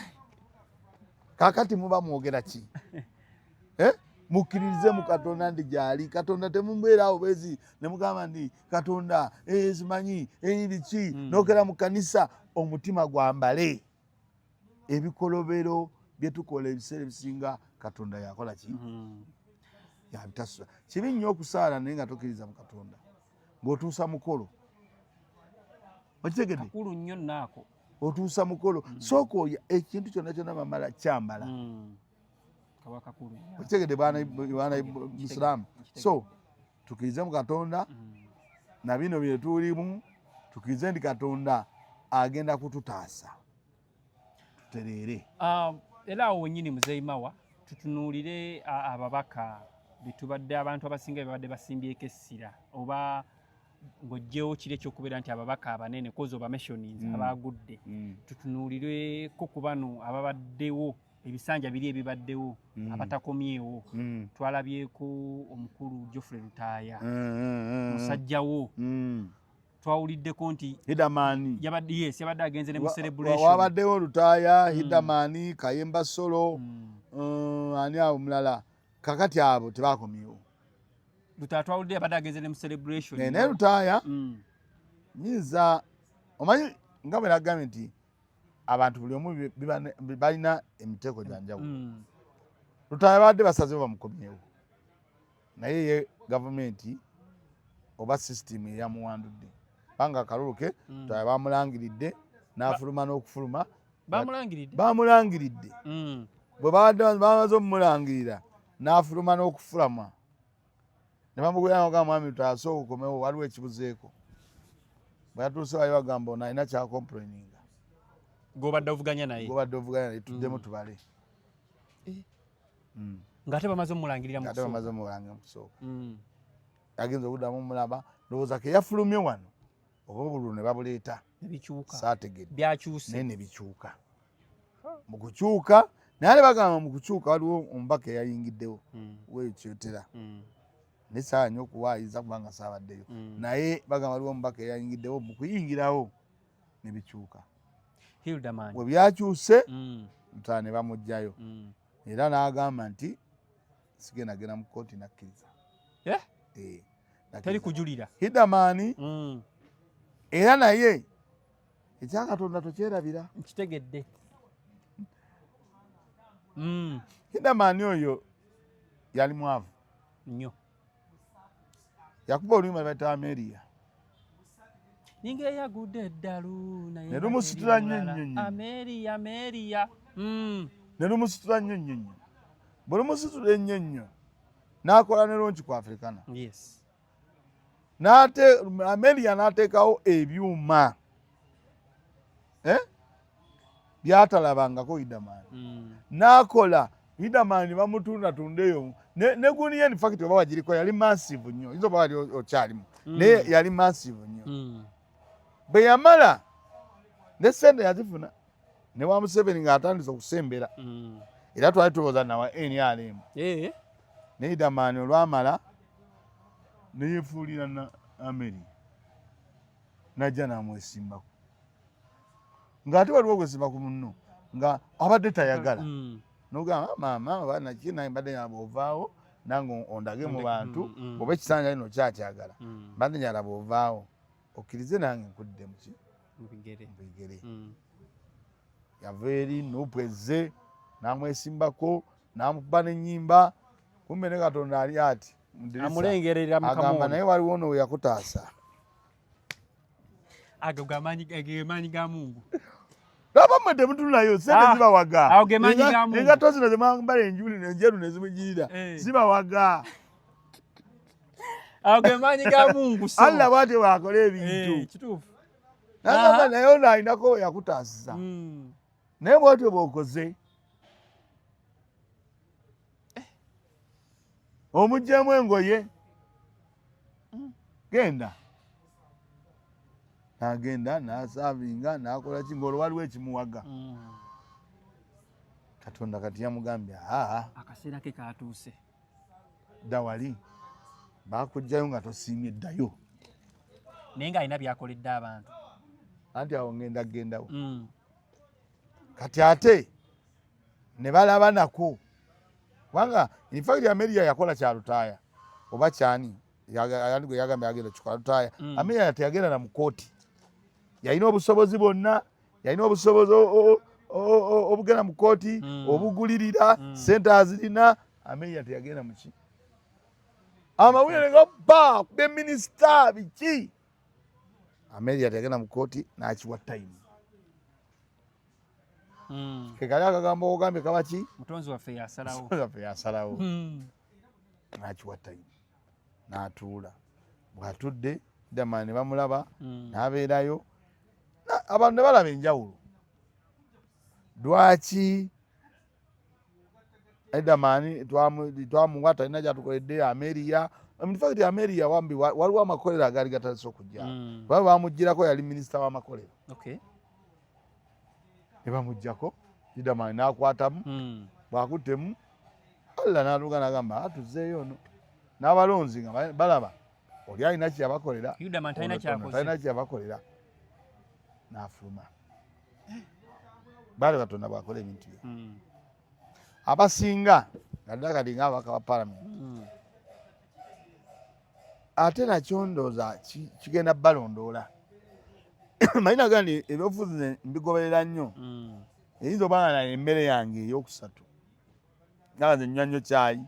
Kaakati muba mwogera ki? Mukkiririze mu Katonda ndi gyali. Katonda temumbeera awo bezi ne mugamba nti Katonda simanyi biki, n'ogera mu kanisa omutima gwambale. Ebikolobero bye tukola ebiseera ebisinga Katonda yakola ki? Yabitasula. Kibi nnyo okusaala naye nga tokkiriza mu Katonda ng'otuusa mukolo. Okitegedde? Kakulu nnyo nnaako. Otuusa mukolo. Sooka oya ekintu kyonna kyonna bamala kyambala. Okitegedde bwana Musiraamu? So tukkirize mu Katonda na bino bye tulimu, tukkirize nti Katonda agenda kututaasa tutereere. Era awo wennyini Muzeeyi Mawa tutunuulire ababaka betubadde abantu abasinga bebadde basimbyeko essira, oba ng'oggyewo kiri ekyokubeera nti ababaka abanene kozi oba missioninze abagudde, tutunuulireko ku bano ababaddewo ebisanja biri ebibaddewo abatakomyewo. Twalabyeko omukulu Geoffrey Lutaaya, musajjawo, twawuliddeko nti Hidamani yabadde, yes, yabadde agenze ne mu celebration. Wabaddewo Lutaaya, Hidamani, Kayemba Solo, ani awo mulala. Kakati abo tebakomyewo. Lutaaya twawulidde yabadde agenze ne mu celebration. Naye Lutaaya nyinza omanyi nga bwe nagambye nti abantu buli omu balina emiteeko gya njawulo. Lutaaya babadde basazeewo bamukomyewo, naye ye gavumenti oba sisitimu eyamuwandudde, kubanga akalulu ke Lutaaya bamulangiridde n'afuluma n'okufuluma. Bamulangiridde, bwe babadde bamaze omulangirira n'afuluma n'okufulama ne bamugulira nga mwami Lutaaya sooka okomewo, waliwo ekibuzeeko. Bwe yatuuse wali bagamba ono alina kyakomplaininga, gw'obadde ovuganya naye, gw'obadde ovuganya naye, tuddemu tubale. Ng'ate bamaze omulangirira mu kusooka, bamaze omulangirira mu kusooka. Agenza okuddamu omulaba, ndowooza ke yafulumye wano oba obululu ne babuleeta saategedde, byakyuse naye ne bikyuka. Mu kukyuka naye ate bagamba mu kukyuka waliwo omubaka eyayingiddewo weekyotera, naye saawa nnyo okuwaayiza kubanga saabaddeyo, naye bagamba waliwo omubaka eyayingiddewo, mu kuyingirawo ne bikyuka. We byakyuse Lutaaya ne bamuggyayo, era n'agamba nti sigenda genda mu kkooti, nakkiriza. Teri kujulira. Hidamani era naye ekya Katonda tokyerabira. Nkitegedde. Hidamani oyo yali mwavu nnyo. Yakuba oluyimba lwe bayita Ameria. Ninga eyagudde eddalu naye Ne lumusitula nnyo nnyo nnyo. Ameria Ameria. Ne lumusitula nnyo nnyo nnyo. Bwe lumusitula ennyo ennyo n'akola ne launch ku Africana. Yes. N'ate Ameria n'ateekawo ebyuma byatalabangako Idaman. N'akola Idaman bamutundatunda eyo ne guniya, in fact oba wagiriko yali massive nnyo, oyinza oba wali okyalimu, naye yali massive nnyo. Bwe yamala ne sente yazifuna ne wa Museveni ng'atandise okusembera, era twali tulowooza nawa NRM. Naye Idaman olwamala neyefuulira na Ameri najja n'amwesimbako, ng'ate waliwo okwesimba ku munno nga abadde tayagala, nogamba, "Maama oba naki, naye mbadde nyala bw'ovaawo nange ondage mu bantu, oba ekisanja kino okyakyagala, mbadde nyala bw'ovaawo okkirize nange nkudde muki mu bigere." Mu bigere. Yava eri NUP ezze n'amwesimbako n'amukuba n'ennyimba, kumbe ne Katonda ali ati mu ddirisa, amulengerera mu agamba, kamooli. "Naye waliwo ono we yakutaasa." Ago ge maanyi ga Mungu. Laba mmwe temutunayo sente, Ah, zibawaga. Awo ge maanyi ga Mungu. Engatto zino zemwambala enjuli enjeru nezimugirira, zibawaga. Ago ge maanyi ga Mungu, so. Allah bwatyo bwakola ebintu. Kituufu. Nagamba, Aha. "Naye ono alinako we yakutaasisa, naye bwotyo bw'okoze omuggyemu engoye, genda." N'agenda n'asaavinga n'akola ki, ng'olwo waliwo ekimuwaga. Katonda kati yamugambye, "Aa, akaseera ke katuuse." Dda wali bakuggyayo nga tosiimye, ddayo. Naye ng'alina byakoledde abantu. Anti awo ngenda gendawo. Kati ate ne balaba nako, kubanga in fact Ameria yakola kya Lutaaya oba kyani gwe yagambye agenda kikola Lutaaya. Ameria teyagenda na mu kooti, yalina obusobozi bwonna, yalina obusobozi obugenda mu kooti, obugulirira, sente azirina. Ameria teyagenda muki, amawulire nga ba kube minisita biki. Ameria teyagenda mu kooti, n'akiwa time. Kekali akagambo ogambye kaba ki? Mutonzi waffe yasalawo. Waffe yasalawo. N'akiwa time n'atuula. Bw'atudde Dama ne bamulaba, n'abeerayo. Abantu ne balaba enjawulo, lwaki Edamani twamuwa talina kyatukoledde Ameria. In fact Ameria wambi waliwo amakolero agaali gatandise okujja, kuba bamugirako yali minisita w'amakolero. Ne bamuggyako, Idamani n'akwatamu. Bw'akuttemu, Allah n'atuuka n'agamba, "Atuzeeyo ono." N'abalonzi nga balaba oli alina kyeyabakolera. Yudaman talina ono kyakoze. Talina kyeyabakolera, n'afuluma. Baali Katonda bw'akola ebintu bye. Abasinga naddala kati ng'ababaka ba palamenti, ate nakyo ndowooza kigenda balondoola. Manyi naga nti ebyobufuzi nze mbigoberera nnyo. Eyinza oba nga naye emmere yange eyokusatu, nga nze nnywa nnyo kyayi,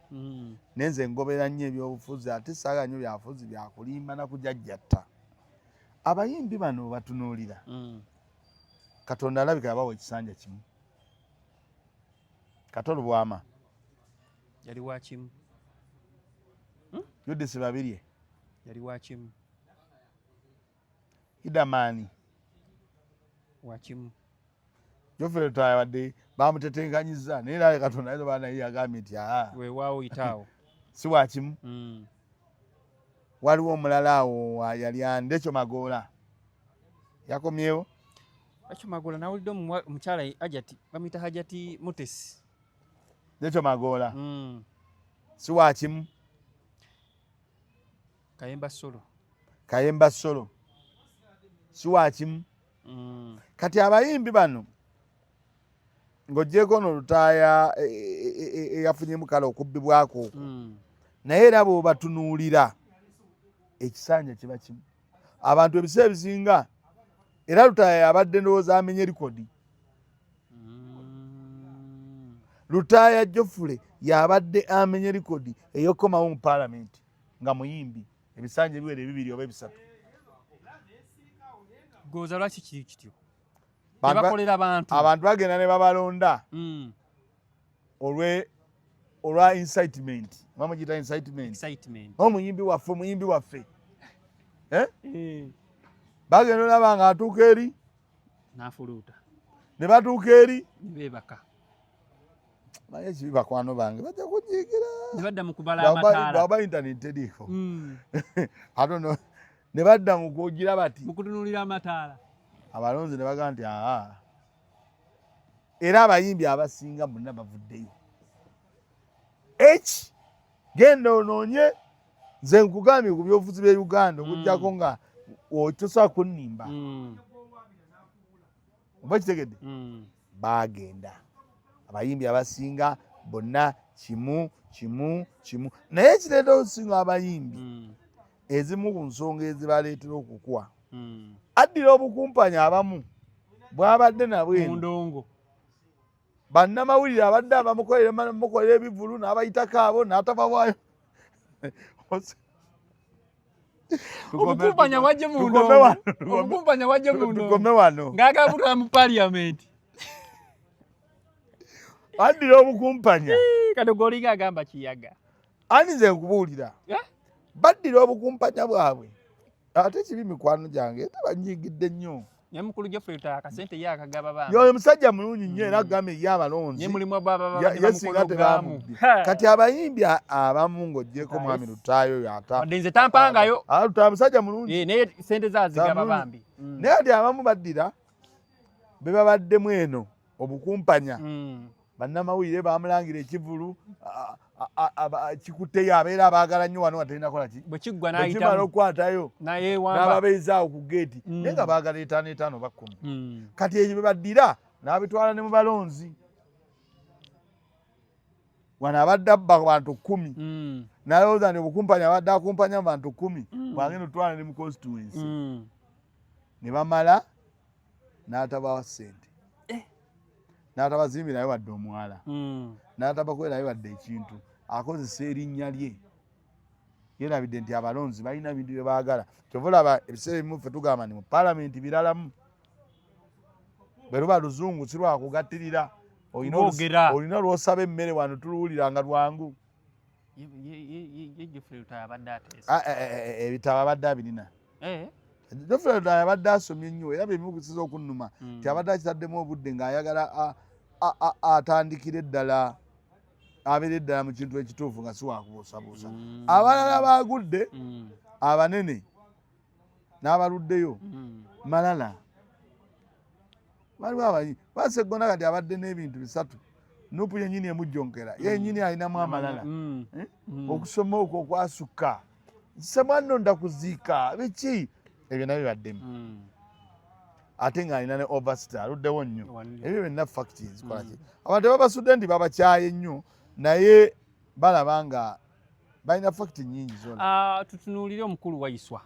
naye nze ngoberera nnyo ebyobufuzi, ate saagala nnyo byabufuzi byakulimba nakujajjatta. Abayimbi bano batunuulira, Katonda alabika yabawa ekisanja kimu. Kato Lubwama yali wakimu. Judith Babirye yali wakimu. Idamani wakimu. Geoffrey Lutaaya wadde bamutetenkanyiza, naye era Katonda ayinza oba naye yagambye nti aa, weewaawo yitaawo. Si wakimu. Waliwo omulala awo yali Andekyo Magoola, yakomyewo. Ekyo Magoola nawulidde omukyala Hajati, bamuyita Hajati Mutesi. Ndekyo Magoola si wakimu. Kayemba Solo. Kayemba Solo si wakimu. Kati abayimbi bano ng'oggyeko ono Lutaaya eyafunyemu kale okubbibwako okwo, naye era bw'obatunuulira ekisanja kiba kimu. Abantu ebiseera ebisinga, era Lutaaya yabadde ndowooza amenye likodi. Lutaaya Geoffrey yabadde amenye likodi ey'okukomawo mu paalamenti nga muyimbi ebisanja ebiwera ebibiri oba ebisatu. Goza lwaki kiri kityo? Tebakolera bantu. Abantu bagenda ne babalonda olwa incitement, bamugita incitement, omuyimbi waffe, omuyimbi waffe, eh? Eh. Bagenda olaba nga atuuka eri nafuluuta, ne batuuka eri nebebaka. Naye ekibi, bakwano bange bajja kunyiigira. Ne badda mu kubala amataala. Baba internet teriiko. I don't know. Ne badda mu kugira bati, mu kutunuulira amataala. Abalonzi ne bagamba nti aa. Era abayimbi abasinga bonna bavuddeyo. Eki genda onoonye, nze nkugambye ku byobufuzi bya Uganda, okuggyako nga otosobola kunnimba, oba kitegedde? Bagenda abayimbi abasinga bonna kimu kimu kimu, naye ekireeta okusinga abayimbi, ezimu ku nsonga ezibaleetera okukwa, addira obukumpanya abamu bwabadde nabwe eno. Mundongo. Bannamawulire abadde abamukolera mukolera ebivulu n'abayitako abo n'atabawaayo. Obukumpanya wajje mu Tukome ndongo. wano, Obukumpanya wajje mu ndongo. Tukome wano. Ng'agala kutwala mu parliament. Addira obukumpanya. Kati golinga agamba kiyaga. Ani nze nkubuulira? Eh? Baddira obukumpanya bwabwe, ate kibi mikwano gyange tebanyiigidde nnyo. Naye mukulu Geoffrey Lutaaya akasente ye akagaba bambi. Yoyo musajja mulungi nnyo, era agambye ye abalonzi Naye mulimu ababa ye singa tebamubbye. Kati abayimbi abamu ng'oggyeko mwami Lutaayo oyo ata Wadde nze tampangayo. Ah, Lutaaya musajja mulungi. Eh, naye sente zaazigaba Mulungi. bambi. Naye ati abamu baddira be babaddemu eno obukumpanya. Bannamawulire bamulangira ekivulu kikutteyo, abeera abaagala nnyo wano nga kola ki. Bwe kiggwa bwe kimala n'ayitamu okukwatayo n'ayeewamba. N'ababeezaawo ku geeti, naye nga baagala etaano etaano oba 10. Kati ebyo bye baddira n'abitwala ne mu balonzi. Wano abadde abba bantu 10, n'alowooza nti obukumpanya abadde akumpanya mu bantu 10, bwagenda otwala ne mu constituency, ne bamala n'atabawa ssente, Eh. n'atabazimbirayo wadde omwala, n'atabakolerayo wadde ekintu. Akozesa erinnya lye, yerabidde nti abalonzi balina ebintu bye baagala. Kyova olaba ebiseera ebimu ffe tugamba nti mu paalamenti biralamu, bwe luba luzungu si lwakugattirira. Boogera. Olina lwosaba emmere wano, tuluwulira nga lwangu. Ye Geoffrey Lutaaya abadde ateesa. Ah, eh, eh, eh, ebitabo abadde abirina. Geoffrey Lutaaya abadde asomye nnyo, era byebimu kusiza okunnuma nti abadde akitaddemu obudde ng'ayagala atandikire ddala, abeere ddala mu kintu ekituufu nga si wakubuusabuusa. Abalala bagudde, abanene n'abaluddeyo, malala waliwo abayi baseggona. Kati abadde n'ebintu bisatu, NUP yennyini emujjonkera, yennyini alinamu amalala. Eh? Okusoma okwo okwasukka, semwanno ndakuziika, biki ebyo nabyo bibaddemu, ate ng'alina ne overstar aluddewo nnyo. Wanne. Ebyo byonna fact zikola ki, abantu tebabasudde nti babakyaye nnyo, naye balaba nga balina fact nnyingi zona. Ah, tutunuulire omukulu Waiswa.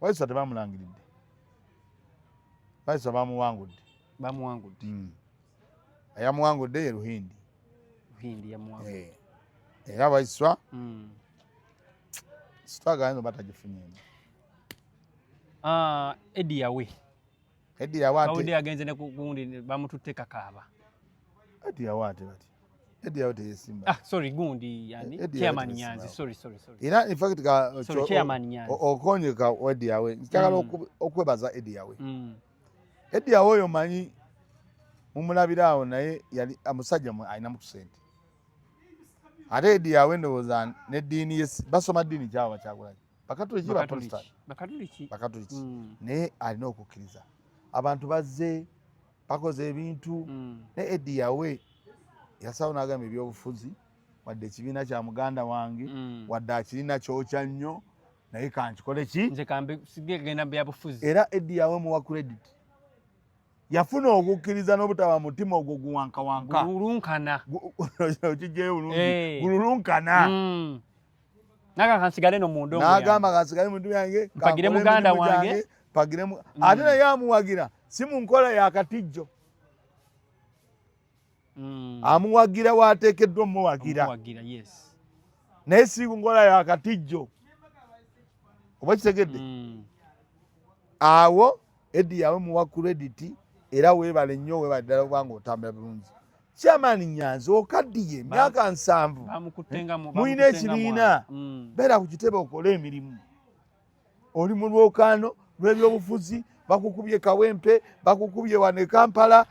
Waiswa tebamulangiridde, Waiswa bamuwangudde. Bamuwangudde. Ayamuwangudde ye Luhindi. Luhindi yamuwangudde. Eh. Era Waiswa sitwagala oba tagifunyemu. Ah, Eddie Yawe. Eddie Yawe Bawudde ate yagenze ne ku gundi bamututte kakaaba. Eddie Yawe ate bati Eddie Yawe teyesimba. Ah, sorry, gundi yani Eddie Yawe Chairman teyesimbawo. Nyanzi, sorry, sorry, sorry. Era in fact ka Sorry, Chairman Nyanzi. Okonye ka Eddie Yawe, njagala okwebaza Eddie Yawe. Eddie Yawe oyo manyi mumulabira awo, naye yali musajja alinamu ku sente. Ate Eddie Yawe ndowooza n'eddiini ye basoma ddiini kyabo bakyagulanyi, Bakatuliki, Baprotestant? Bakatuliki. Bakatuliki. Naye alina okukkiriza. Abantu bazze bakoze ebintu, naye Eddie Yawe yasawo n'agamba ebyobufuzi wadde ekibiina kya muganda wange, wadde akirina kyokya nnyo, naye kankikole ki? Nze kambe sigenda mu byabufuzi. Era Eddie Yawe muwa credit, yafuna okukkiriza n'obutaba mutima ogwo guwankawanka. Gululunkana. Okijjayo bulungi. Eh. Gululunkana. Naga kansigale no mu ndongo n'agamba yange. Kansigale mu ntu yange. Mpagire kankole muganda emirimu wange. gyange, mpagire ate naye amuwagira si mu nkola yakatijjo. Amuwagira waateekeddwa omuwagira. Omuwagira, yes. Naye si ku nkola yakatijjo, oba kitegedde? Awo. Eddy Yawe muwa credit, era weebale nnyo, weebale ddala kubanga otambula bulungi. Chairman Nyanzi okaddiye emyaka 70, mulina ekibiina, beera ku kitebe okole emirimu. Oli mu lwokaano lw'ebyobufuzi, bakukubye Kawempe, bakukubye wano e Kampala,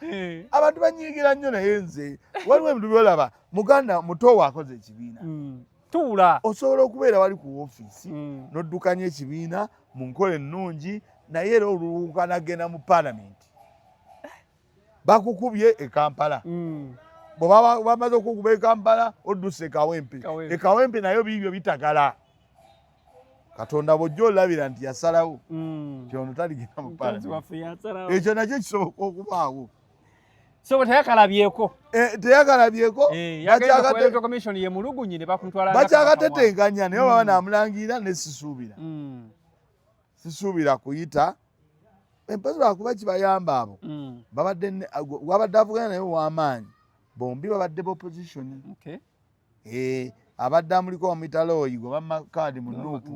abantu banyiigira nnyo. Naye nze waliwo ebintu byolaba, muganda muto waakoze ekibiina, tuula. Osobola okubeera wali ku woofiisi n'oddukanya ekibiina mu nkola ennungi, naye era oluwuka nagenda mu paalamenti, bakukubye e Kampala. Bwe bamaze okukuba e Kampala, odduse e Kawempe. E Kawempe nayo biibyo bitagala. Katonda bw'ojja olabira nti yasalawo ti ono taligenda mu paalamenti, ekyo nakyo kisoboka okubaawo. So teyakalabyeko. Teyakalabyeko. Bakyakatetenkanya. Naye baba namulangirira, ne sisuubira, sisuubira kuyita empozi, lwakuba kibayamba abo babadde wabadde avuganya naye ow'amaanyi, bombi babadde b'opposition. Abadde amuliko bamuyita Loyi, gwe bamma kaadi mu NUP,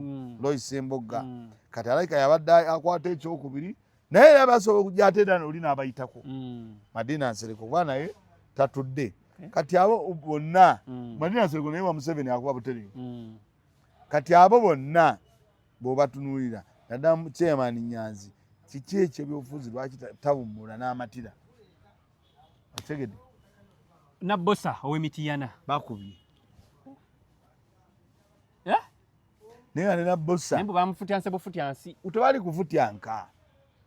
Loyi Sembogga. Kati alabika yabadde akwata ekyokubiri, naye era basobola okujja ate era oli n'abayitako, Madina Nsereko, kuba naye tatudde. Kati abo bonna, Madina Nsereko naye wa Museveni, akuba butereevu. Kati abo bonna bw'obatunuulira, naddala chairman Nyanzi, kiki ekyo ebyobufuzi lwaki tawummula n'amatira? Otegedde? Nabbosa ow'Emitiyana. Bakubye. Naye nga ne Nabbosa naye mbu bamufutyanse bufutyansi. Tebali kufutyanka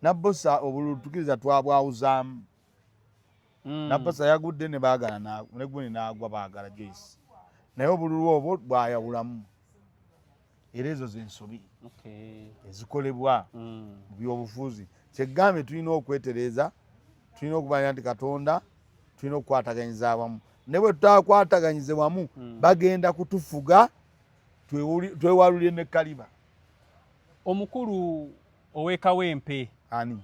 Nabbosa, obululu tukiriza twabwawuzaamu. Nabbosa yagudde ne baagala ne gundi n'agwa, baagala Joyce, naye obululu obwo bwayawulamu. Era ezo zensobi ezikolebwa mu byobufuzi. Kyegambye tulina okwetereeza, tulina okumanya nti Katonda tulina okukwataganyiza awamu, ne bwe tutakwataganyize wamu, bagenda kutufuga twewalulire ne kaliba. Omukulu ow'Ekawempe. Ani?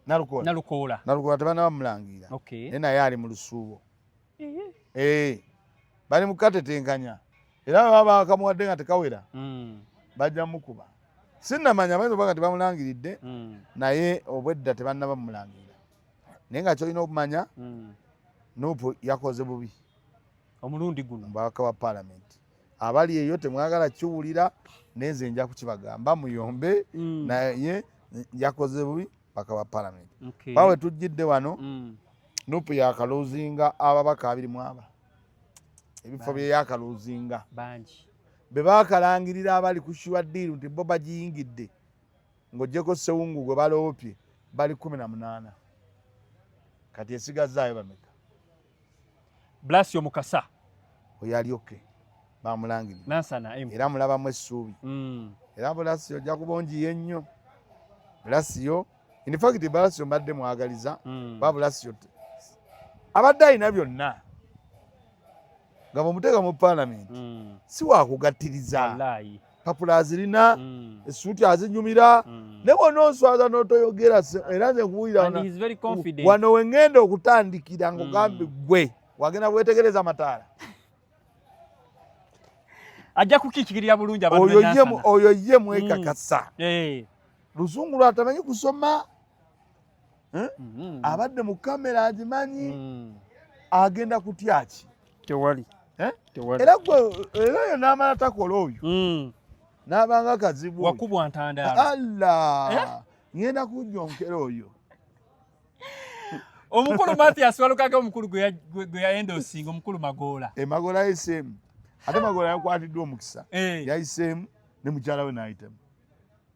Nalukoola. Nalukoola. Nalukoola tebanaba mulangira, naye naye ali mu lusuubo. Bali mu katetenkanya, era baba bakamuwadde nga tekawera, bajja mukuba. Sinnamanya, bayinza okuba nga tebamulangiridde, naye obwedda tebannaba mumulangirira. Naye nga kyolina okumanya, NUP yakoze bubi omulundi guno. Mubabaka wa paalamenti abali eyo temwagala kiwulira, nenze nja kukibagamba muyombe, naye yakoze bubi baka wa paalamenti. Bawe tujjidde wano, NUP yakalosinga ababaka 24, ebifo bye yakalosinga. Bangi. Be bakalangirira abali ku sure deal nti bo bagiyingidde, ng'oggyeko Sewungu gwe baloopye, bali 18. Kati esigazaayo bameka? Blasio Mukasa. Oyo alyoke bamulangirira. Nansana. Era mulabamu essuubi. Era Bulasio ojja kuba ongiye nnyo Bulasio. In fact, Bulasio mbadde mwagaliza, ba Bulasio abadde alina byonna nga bwemuteeka mu paalamenti, si wakugattiriza. Wallahi. Papula azirina, essuuti azinyumira, ne bwona onswaza n'otoyogera, era nze nkuwulira. And he's very confident. Wano wengenda okutandikira ng'ogambe gwe wagenda bwetegereza amataala. Ajja kukiikirira bulungi abantu Oyo b'e ye Nansana. Oyo ye mwekakasa. Luzungu lwatamanyi kusoma, eh? Abadde mu kamera agimanyi. Agenda kutya ki? Tewali. Eh? Tewali. Era gwe era oyo n'amala takola oyo, n'abanga kazibu oyo. Wakubwa ntandaalo. Allah. Eh? Ngenda kujjonkera oyo. Omukulu Mathias Walukaga, omukulu gwe yaendosinga, omukulu Magoola. Emagola yayiseemu, ate Magola yakwatiddwa omukisa. Eh. Yayiseemu ne mukyala we n'ayitamu.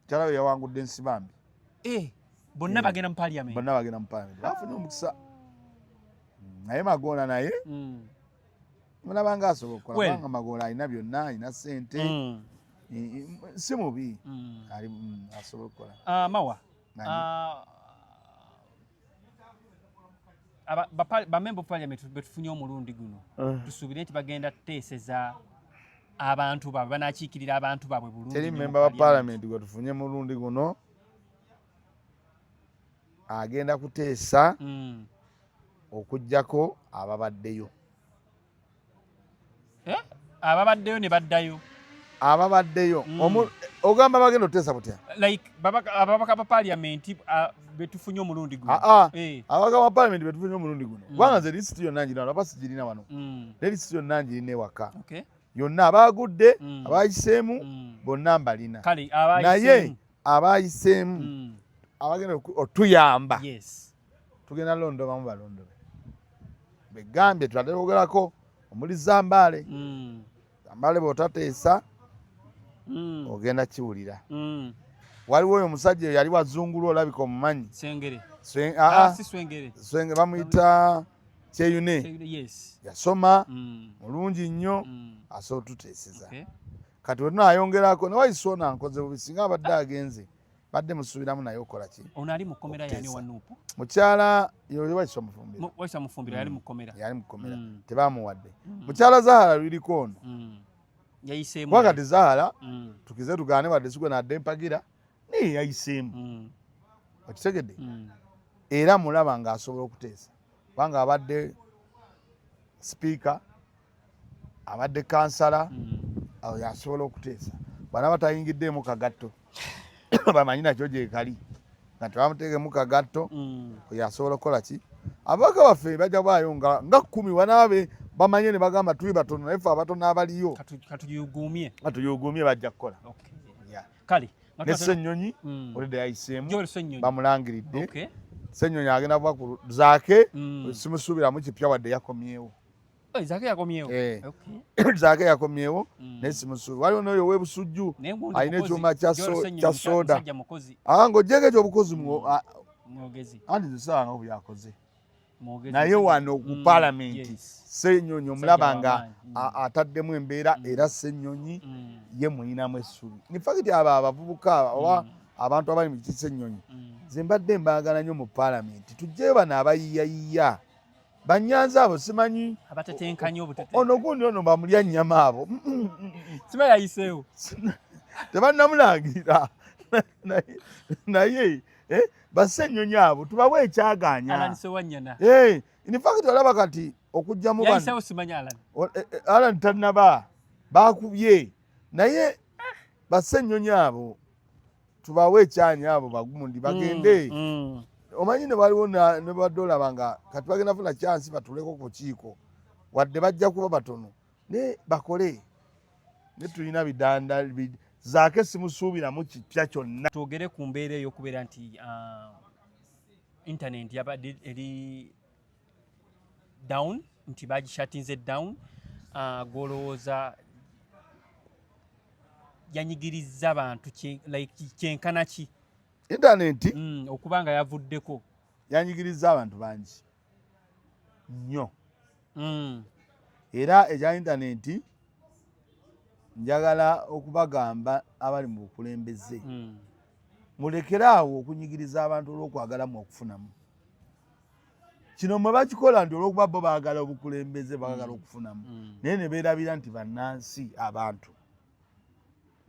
Mukyala we yawangudde Ensibambi. Bonna bagenda mu parliament. Bonna bagenda mu parliament, bafunye omukisa. Naye Magoola naye mulabanga asobola okukola, kubanga Magoola alina byonna, alina ssente, si mubi. Ali asobola okukola. Ah, Mawa. Nani? Ah, bamemba of parliament betufunye omulundi guno, tusuubire nti bagenda kuteeseza abantu baabwe, banakiikirira abantu baabwe bulungi Teri nnyo mu memba wa parliament. Parliament gwe tufunye mulundi guno agenda kuteesa okugjako ababaddeyo. Eh? Ababaddeyo ne baddayo. Ababaddeyo ogamba bagenda oteesa butya? Like ababaka ba parliament betufunye omulundi guno. Ababaka ba parliament betufunye omulundi guno, kubanga nze lisiti yonna njirina, aba sigirina wano, ne lisiti yonna njirina ewaka yonna, abagudde, abayiseemu bonna mbalina. Naye abayiseemu abagenda otuyamba, tugenda londobamu balondobe begambye tuladde kwogerako omuli Zambaale. Zambaale bw'otateesa ogenda kiwulira. Waliwo oyo omusajja yali wazungulu, olabika omumanyi. Swengere. Bamuyita Kyeyune, yasoma, mulungi nnyo, asobola otuteeseza. Kati wetunayongerako newayisa nkoze bubi singa abadde agenze, badde musuubiramu naye okola ki? Ono ali mukomera yani wa NUP? Mukyala yoyo Waiswa Mufumbiro. Waiswa Mufumbiro yali mukomera. Yali mukomera, tebamuwadde. Mukyala Zahara liriko ono yayiseemu. Kuba kati Zahara tukize tugaane, wadde sigwe nadde mpagira, naye yayiseemu, okitegedde? Era mulaba ng'asobola okuteesa kubanga abadde sipiika, abadde kansala, awo yasobola okuteesa. Bwana batayingiddeemu kagatto, bamanyi nakyo gyekali nga tebamuteekemu kagatto, oyo asobola okukola ki? Ababaka baffe bajja bwayo nga 10 wanaabe bamanye ne bagamba tuli batono, naye ffe abatono abaliyo katuyugumye, bajja kukola. Kale. Ne Ssennyonyi olidde yayiseemu, bamulangiridde. Ssennyonyi agenda kuba ku Zaake, simusuubiramu kipya wadde yakomyewo. Zaake yakomyewo. Zaake yakomyewo, naye simusuubira. Waliwo n'oyo ow'ebusujju alina ekyuma kya soda ng'ogyeko ekyobukozi, anti nze saalanga byakoze, naye wano ku paalamenti Ssennyonyi omulaba nga ataddemu embeera, era Ssennyonyi ye muyinamu essubi. In fact abo abavubuka oba abantu abali mu kiti Ssennyonyi, nze mbadde mbaagala nnyo mu paalamenti. Tujjeyo bano abayiyayiya banyanza abo, simanyi ono gundi ono bamulya nnyama abo. Simanyi yayiseewo. Tebannamulangirira, naye Bassennyonyi abo tubawe ekyaganya. In fact olaba kati okujjamu Alan tannaba, bakubye, naye Bassennyonyi abo tubawe ekyanya, abo bagundi bagende. Omanyi ne waliwo ne badde olaba nga kati bagenda funa chance batuleko ku kiiko, wadde bajja kuba batono, ne bakole ne tulina bidanda. Zaake simusuubiramu kipya kyonna. Twogere ku mbeera ey'okubeera nti internet yabadde eri down, nti bagishuttinze down. Gwolowooza yanyigiriza abantu like kyenkana ki? Intaneti okuba nga yavuddeko. Yanyigiriza abantu bangi nnyo. Era ekya intaneti njagala okubagamba abali mu bukulembeze, mulekere awo okunyigiriza abantu olw'okwagalamu okufunamu. Kino mwe bakikola nti olw'okuba bo baagala obukulembeze, baagala okufunamu, naye ne beerabira nti bannansi, abantu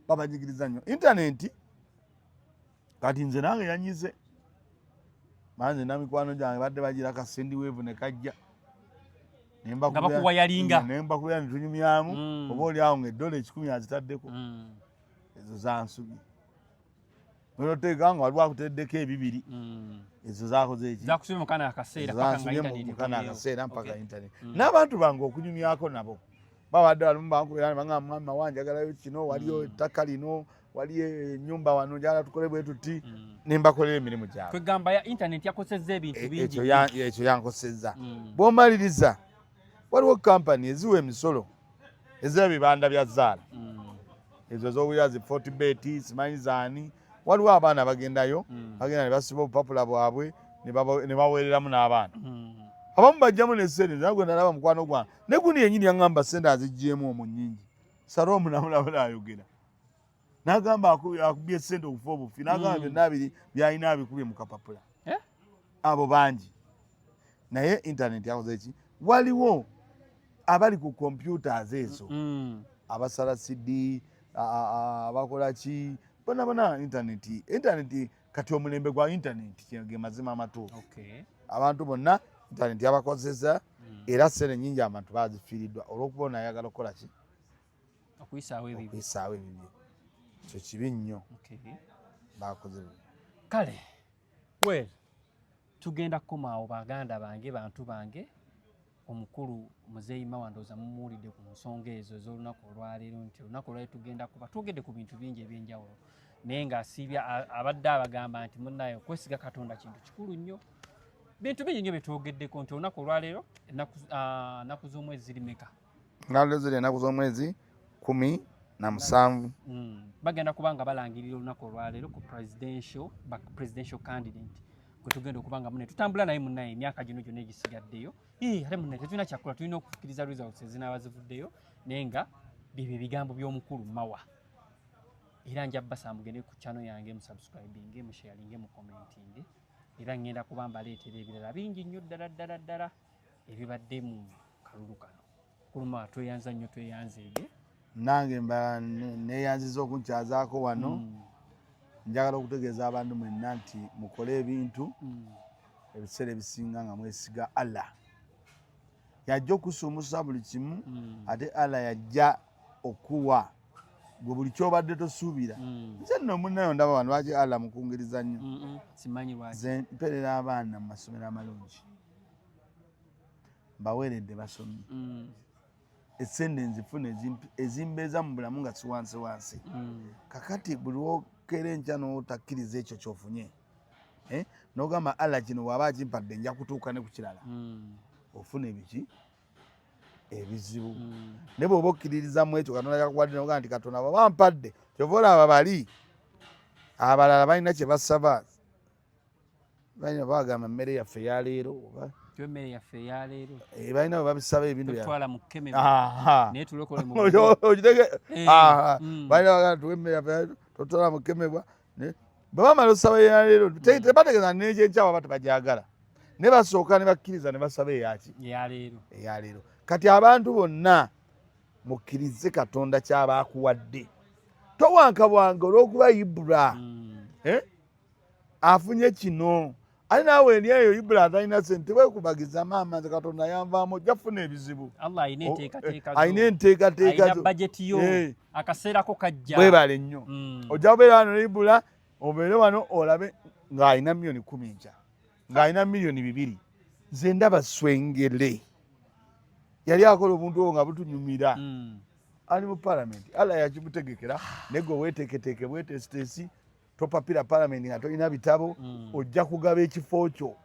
babanyigiriza nnyo. Intaneti kati nze nange yanyize banze na mikwano gyange badde bagira ka Sendwave ne kajja. Nga bakuwayalinga. Nembakubira netunyumyamu, oba oli awo nga edola 100 azitaddeko. Ezo zansubi noteeka nga waliwo akuteddeko ebibiri, ezo zakoze eki? Zakusubye mukana akaseera paka nga zansubye internet mukana ekomyewo. Akaseera mpaka internet. N'abantu bange okunyumyako nabo babadde balimu bankubira ne bagamba, "Mwami Mawa, njagalayo kino, waliyo ettaka lino, waliyo ennyumba wano, njagala tukole bwe tuti." Ne mbakolera emirimu gyabwe. Kwegamba ya internet yakosezza ebintu bingi. Ekyo yankosezza. Bw'omaliriza, waliwo kampani eziwa emisolo ez'ebibanda bya zaala, ezo z'owulira zi Fortebet, simanyi zaani. Waliwo abaana bagendayo, bagenda ne basiba obupapula bwabwe ne baweereramu n'abaana. Abamu bajjamu ne sente. Naye gwe nalaba mukwano gwange ne gundi yennyini yaŋŋamba sente aziggyemu omwo nnyingi. Salomu namulaba naayogera n'agamba akubye sente okufa obufi, n'agamba byonna abiri byalina abikubye mu kapapula. Eh? Abo bangi, naye internet yakoze ki? Waliwo abali ku computers ezo, abasala CD, abakola ki, bona bona internet. Internet kati omulembe gwa internet, ge mazima amatuufu. Abantu bonna internet yabakozesa, era sente nyingi abantu bazifiiriddwa olw'okuba ono ayagala okukola ki? Okuyisaawo ebibye. Okuyisaawo ebibye, ekyo kibi nnyo. Bakoze bubi. Kale, well, tugenda kukomaawo, baganda bange, bantu bange. Omukulu Muzeeyi Mawa ndowooza mumuwulidde ku nsonga ezo ez'olunaku olwaleero, nti olunaku olwaleero tugenda kuba twogedde ku bintu bingi ebyenjawulo, naye ng'asiibya abadde abagamba nti munnaye, okwesiga Katonda kintu kikulu nnyo. Bintu bingi nnyo bye twogeddeko, nti olunaku olwaleero ennaku z'omwezi ziri meka? Ngalo ziri ennaku z'omwezi 17. Bagenda kuba nga balangirira olunaku olwaleero ku presidential candidate gwe tugenda okuba nga mune tutambula naye munnaye emyaka gino gyonna egisigaddeyo. Ate munnaye tetulina kyakola, tulina okukkiriza results ezinaaba zivuddeyo, naye nga byebyo ebigambo by'omukulu Mawa. Era nja basaba mugende ku channel yange, musubscribinge, musharinge, mucommentinge, era ngenda kuba mbaleetera ebirala bingi nnyo ddala ddala ddala ebibadde mu kalulu kano. Mukulu Mawa, tweyanza nnyo, tweyanzeege. Nange mba neeyanziza okunkyazaako wano. Njagala okutegeeza abantu mwenna nti mukole ebintu ebiseera ebisinga nga mwesiga Allah. Yajja okusuumusa buli kimu, ate Allah yajja okuwa gwe buli kyobadde tosuubira. Nze nno munnayo ndaba wano, lwaki Allah mukungiriza nnyo? Simanyi lwaki. Nze mperera abaana mu masomero amalungi, mbaweeredde basomye. Esente nzifuna ezimbeeza mu bulamu nga si wansi wansi. Kakati buli lwokera enkya n'otakkiriza ekyo kyofunye, eh? N'ogamba Allah kino bw'aba akimpadde nja kutuuka ne ku kirala, ofuna ebiki ebizibu. Ne bw'oba okkiririzamu ekyo Katonda kyakuwadde, n'ogamba nti Katonda bw'aba ampadde, kyova olaba bali abalala balina kye basaba, balina bagamba emmere yaffe eyaleero oba Tuwe emmere yaffe eyaleero. Eh, balina bwe babisaba ebintu Totwala mu kkemebwa, Aha. naye tulokole mu Okitege- Aha. Mm. Balina bagamba tuwe emmere yaffe, totwala mu kkemebwa. Bwe bamala osaba eyaleero, tebategeeza n'ekyenkya baba tebagyagala, ne basooka ne bakkiriza ne basaba eyaki? Eyaleero. Eyaleero. Kati abantu bonna mukkirize Katonda kyaba akuwadde, towanka bwange olw'okuba Ibula Eh? Afunye kino, ate naawe eri eyo Ibula atalina sente, weekubagiza maama nze Katonda yanvaamu, ojja kufuna ebizibu. Allah alina enteekateeka zo. Alina enteekateeka Alina zo. bajeti yo. Akaseerako kajja. Bwebale nnyo. Ojja kubeera wano ne Ibula, obeere wano olabe ng'alina miliyoni 10 enkya ng'alina miliyoni 2. Nze ndaba Swengere yali akola obuntu obwo nga butunyumira. Ali mu palamenti, Allah yakimutegekera, naye gwe weeteeketeeke bweteesiteesi, topapira palamenti nga tolina bitabo. Ojja kugaba ekifo kyo.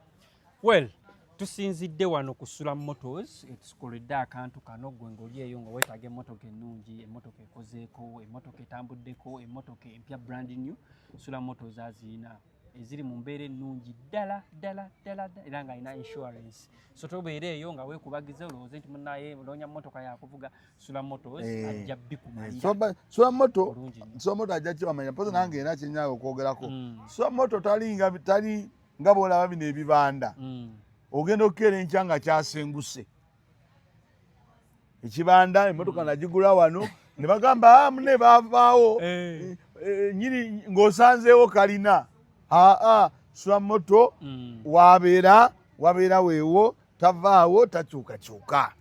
Well, tusinzidde wano ku Sula Motors, etukoledde akantu kano. Gwe ng'oli eyo nga weetaaga emmotoka ennungi, emmotoka ekozeeko, emmotoka etambuddeko, emmotoka empya, brand new, Sula Motors aziyina eziri mu mbeera ennungi ddala ddala ddala ddala, era ng'alina insurance. So tobeera eyo nga weekubagiza olowooze nti munaye onoonya mmotoka yakuvuga. Sula Motors ajja bikumalira Sula Moto bulungi nnyo. Sula Moto ajja kibamanya mpozi. Nange era kyenyaga okwogerako, Sula Moto tali nga bwolaba bino ebibanda. Ogenda okukeera enkya nga kyasenguse ekibanda, emmotoka nagigula wano, ne bagamba, "Ah, mune bavaawo." Nyini ng'osanzeewo kalina. Aa, Sula Moto wabeera wabeera weewo, tavaawo, takyukakyuka.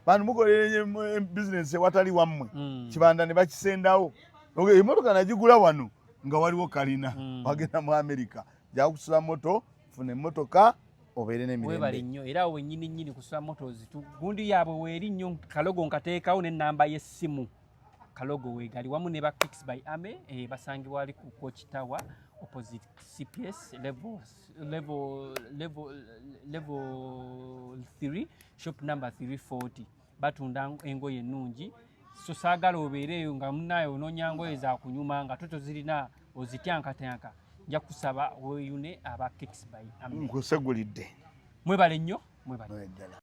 Bantu mukolera bizinesi ewatali wammwe. Kibanda ne bakisendawo. Okay, emmotoka nagigula wano nga waliwo kalina. Wagenda mu America, jakusula Moto, funa emmotoka obeere Webale n'emirembe. nnyo. Era awo wennyini nnyini ku Sula Motors, gundi yaabwe weeri nnyo, kalogo nkateekawo n'ennamba y'essimu, kalogo weegali wamu ne ba Kicks by Ame, basangibwa ali ku Coach Tower, opposite CPS, level 3, shop number 340. Batunda engoye ennungi, so saagala obeereeyo nga munaaye onoonya ngoye zakunyuma nga to tozirina, ozityankatyanka. Nja kusaba weeyune aba Kicks by Ame. Nkusegulidde. Mwebale nnyo, mwebale. Ddala.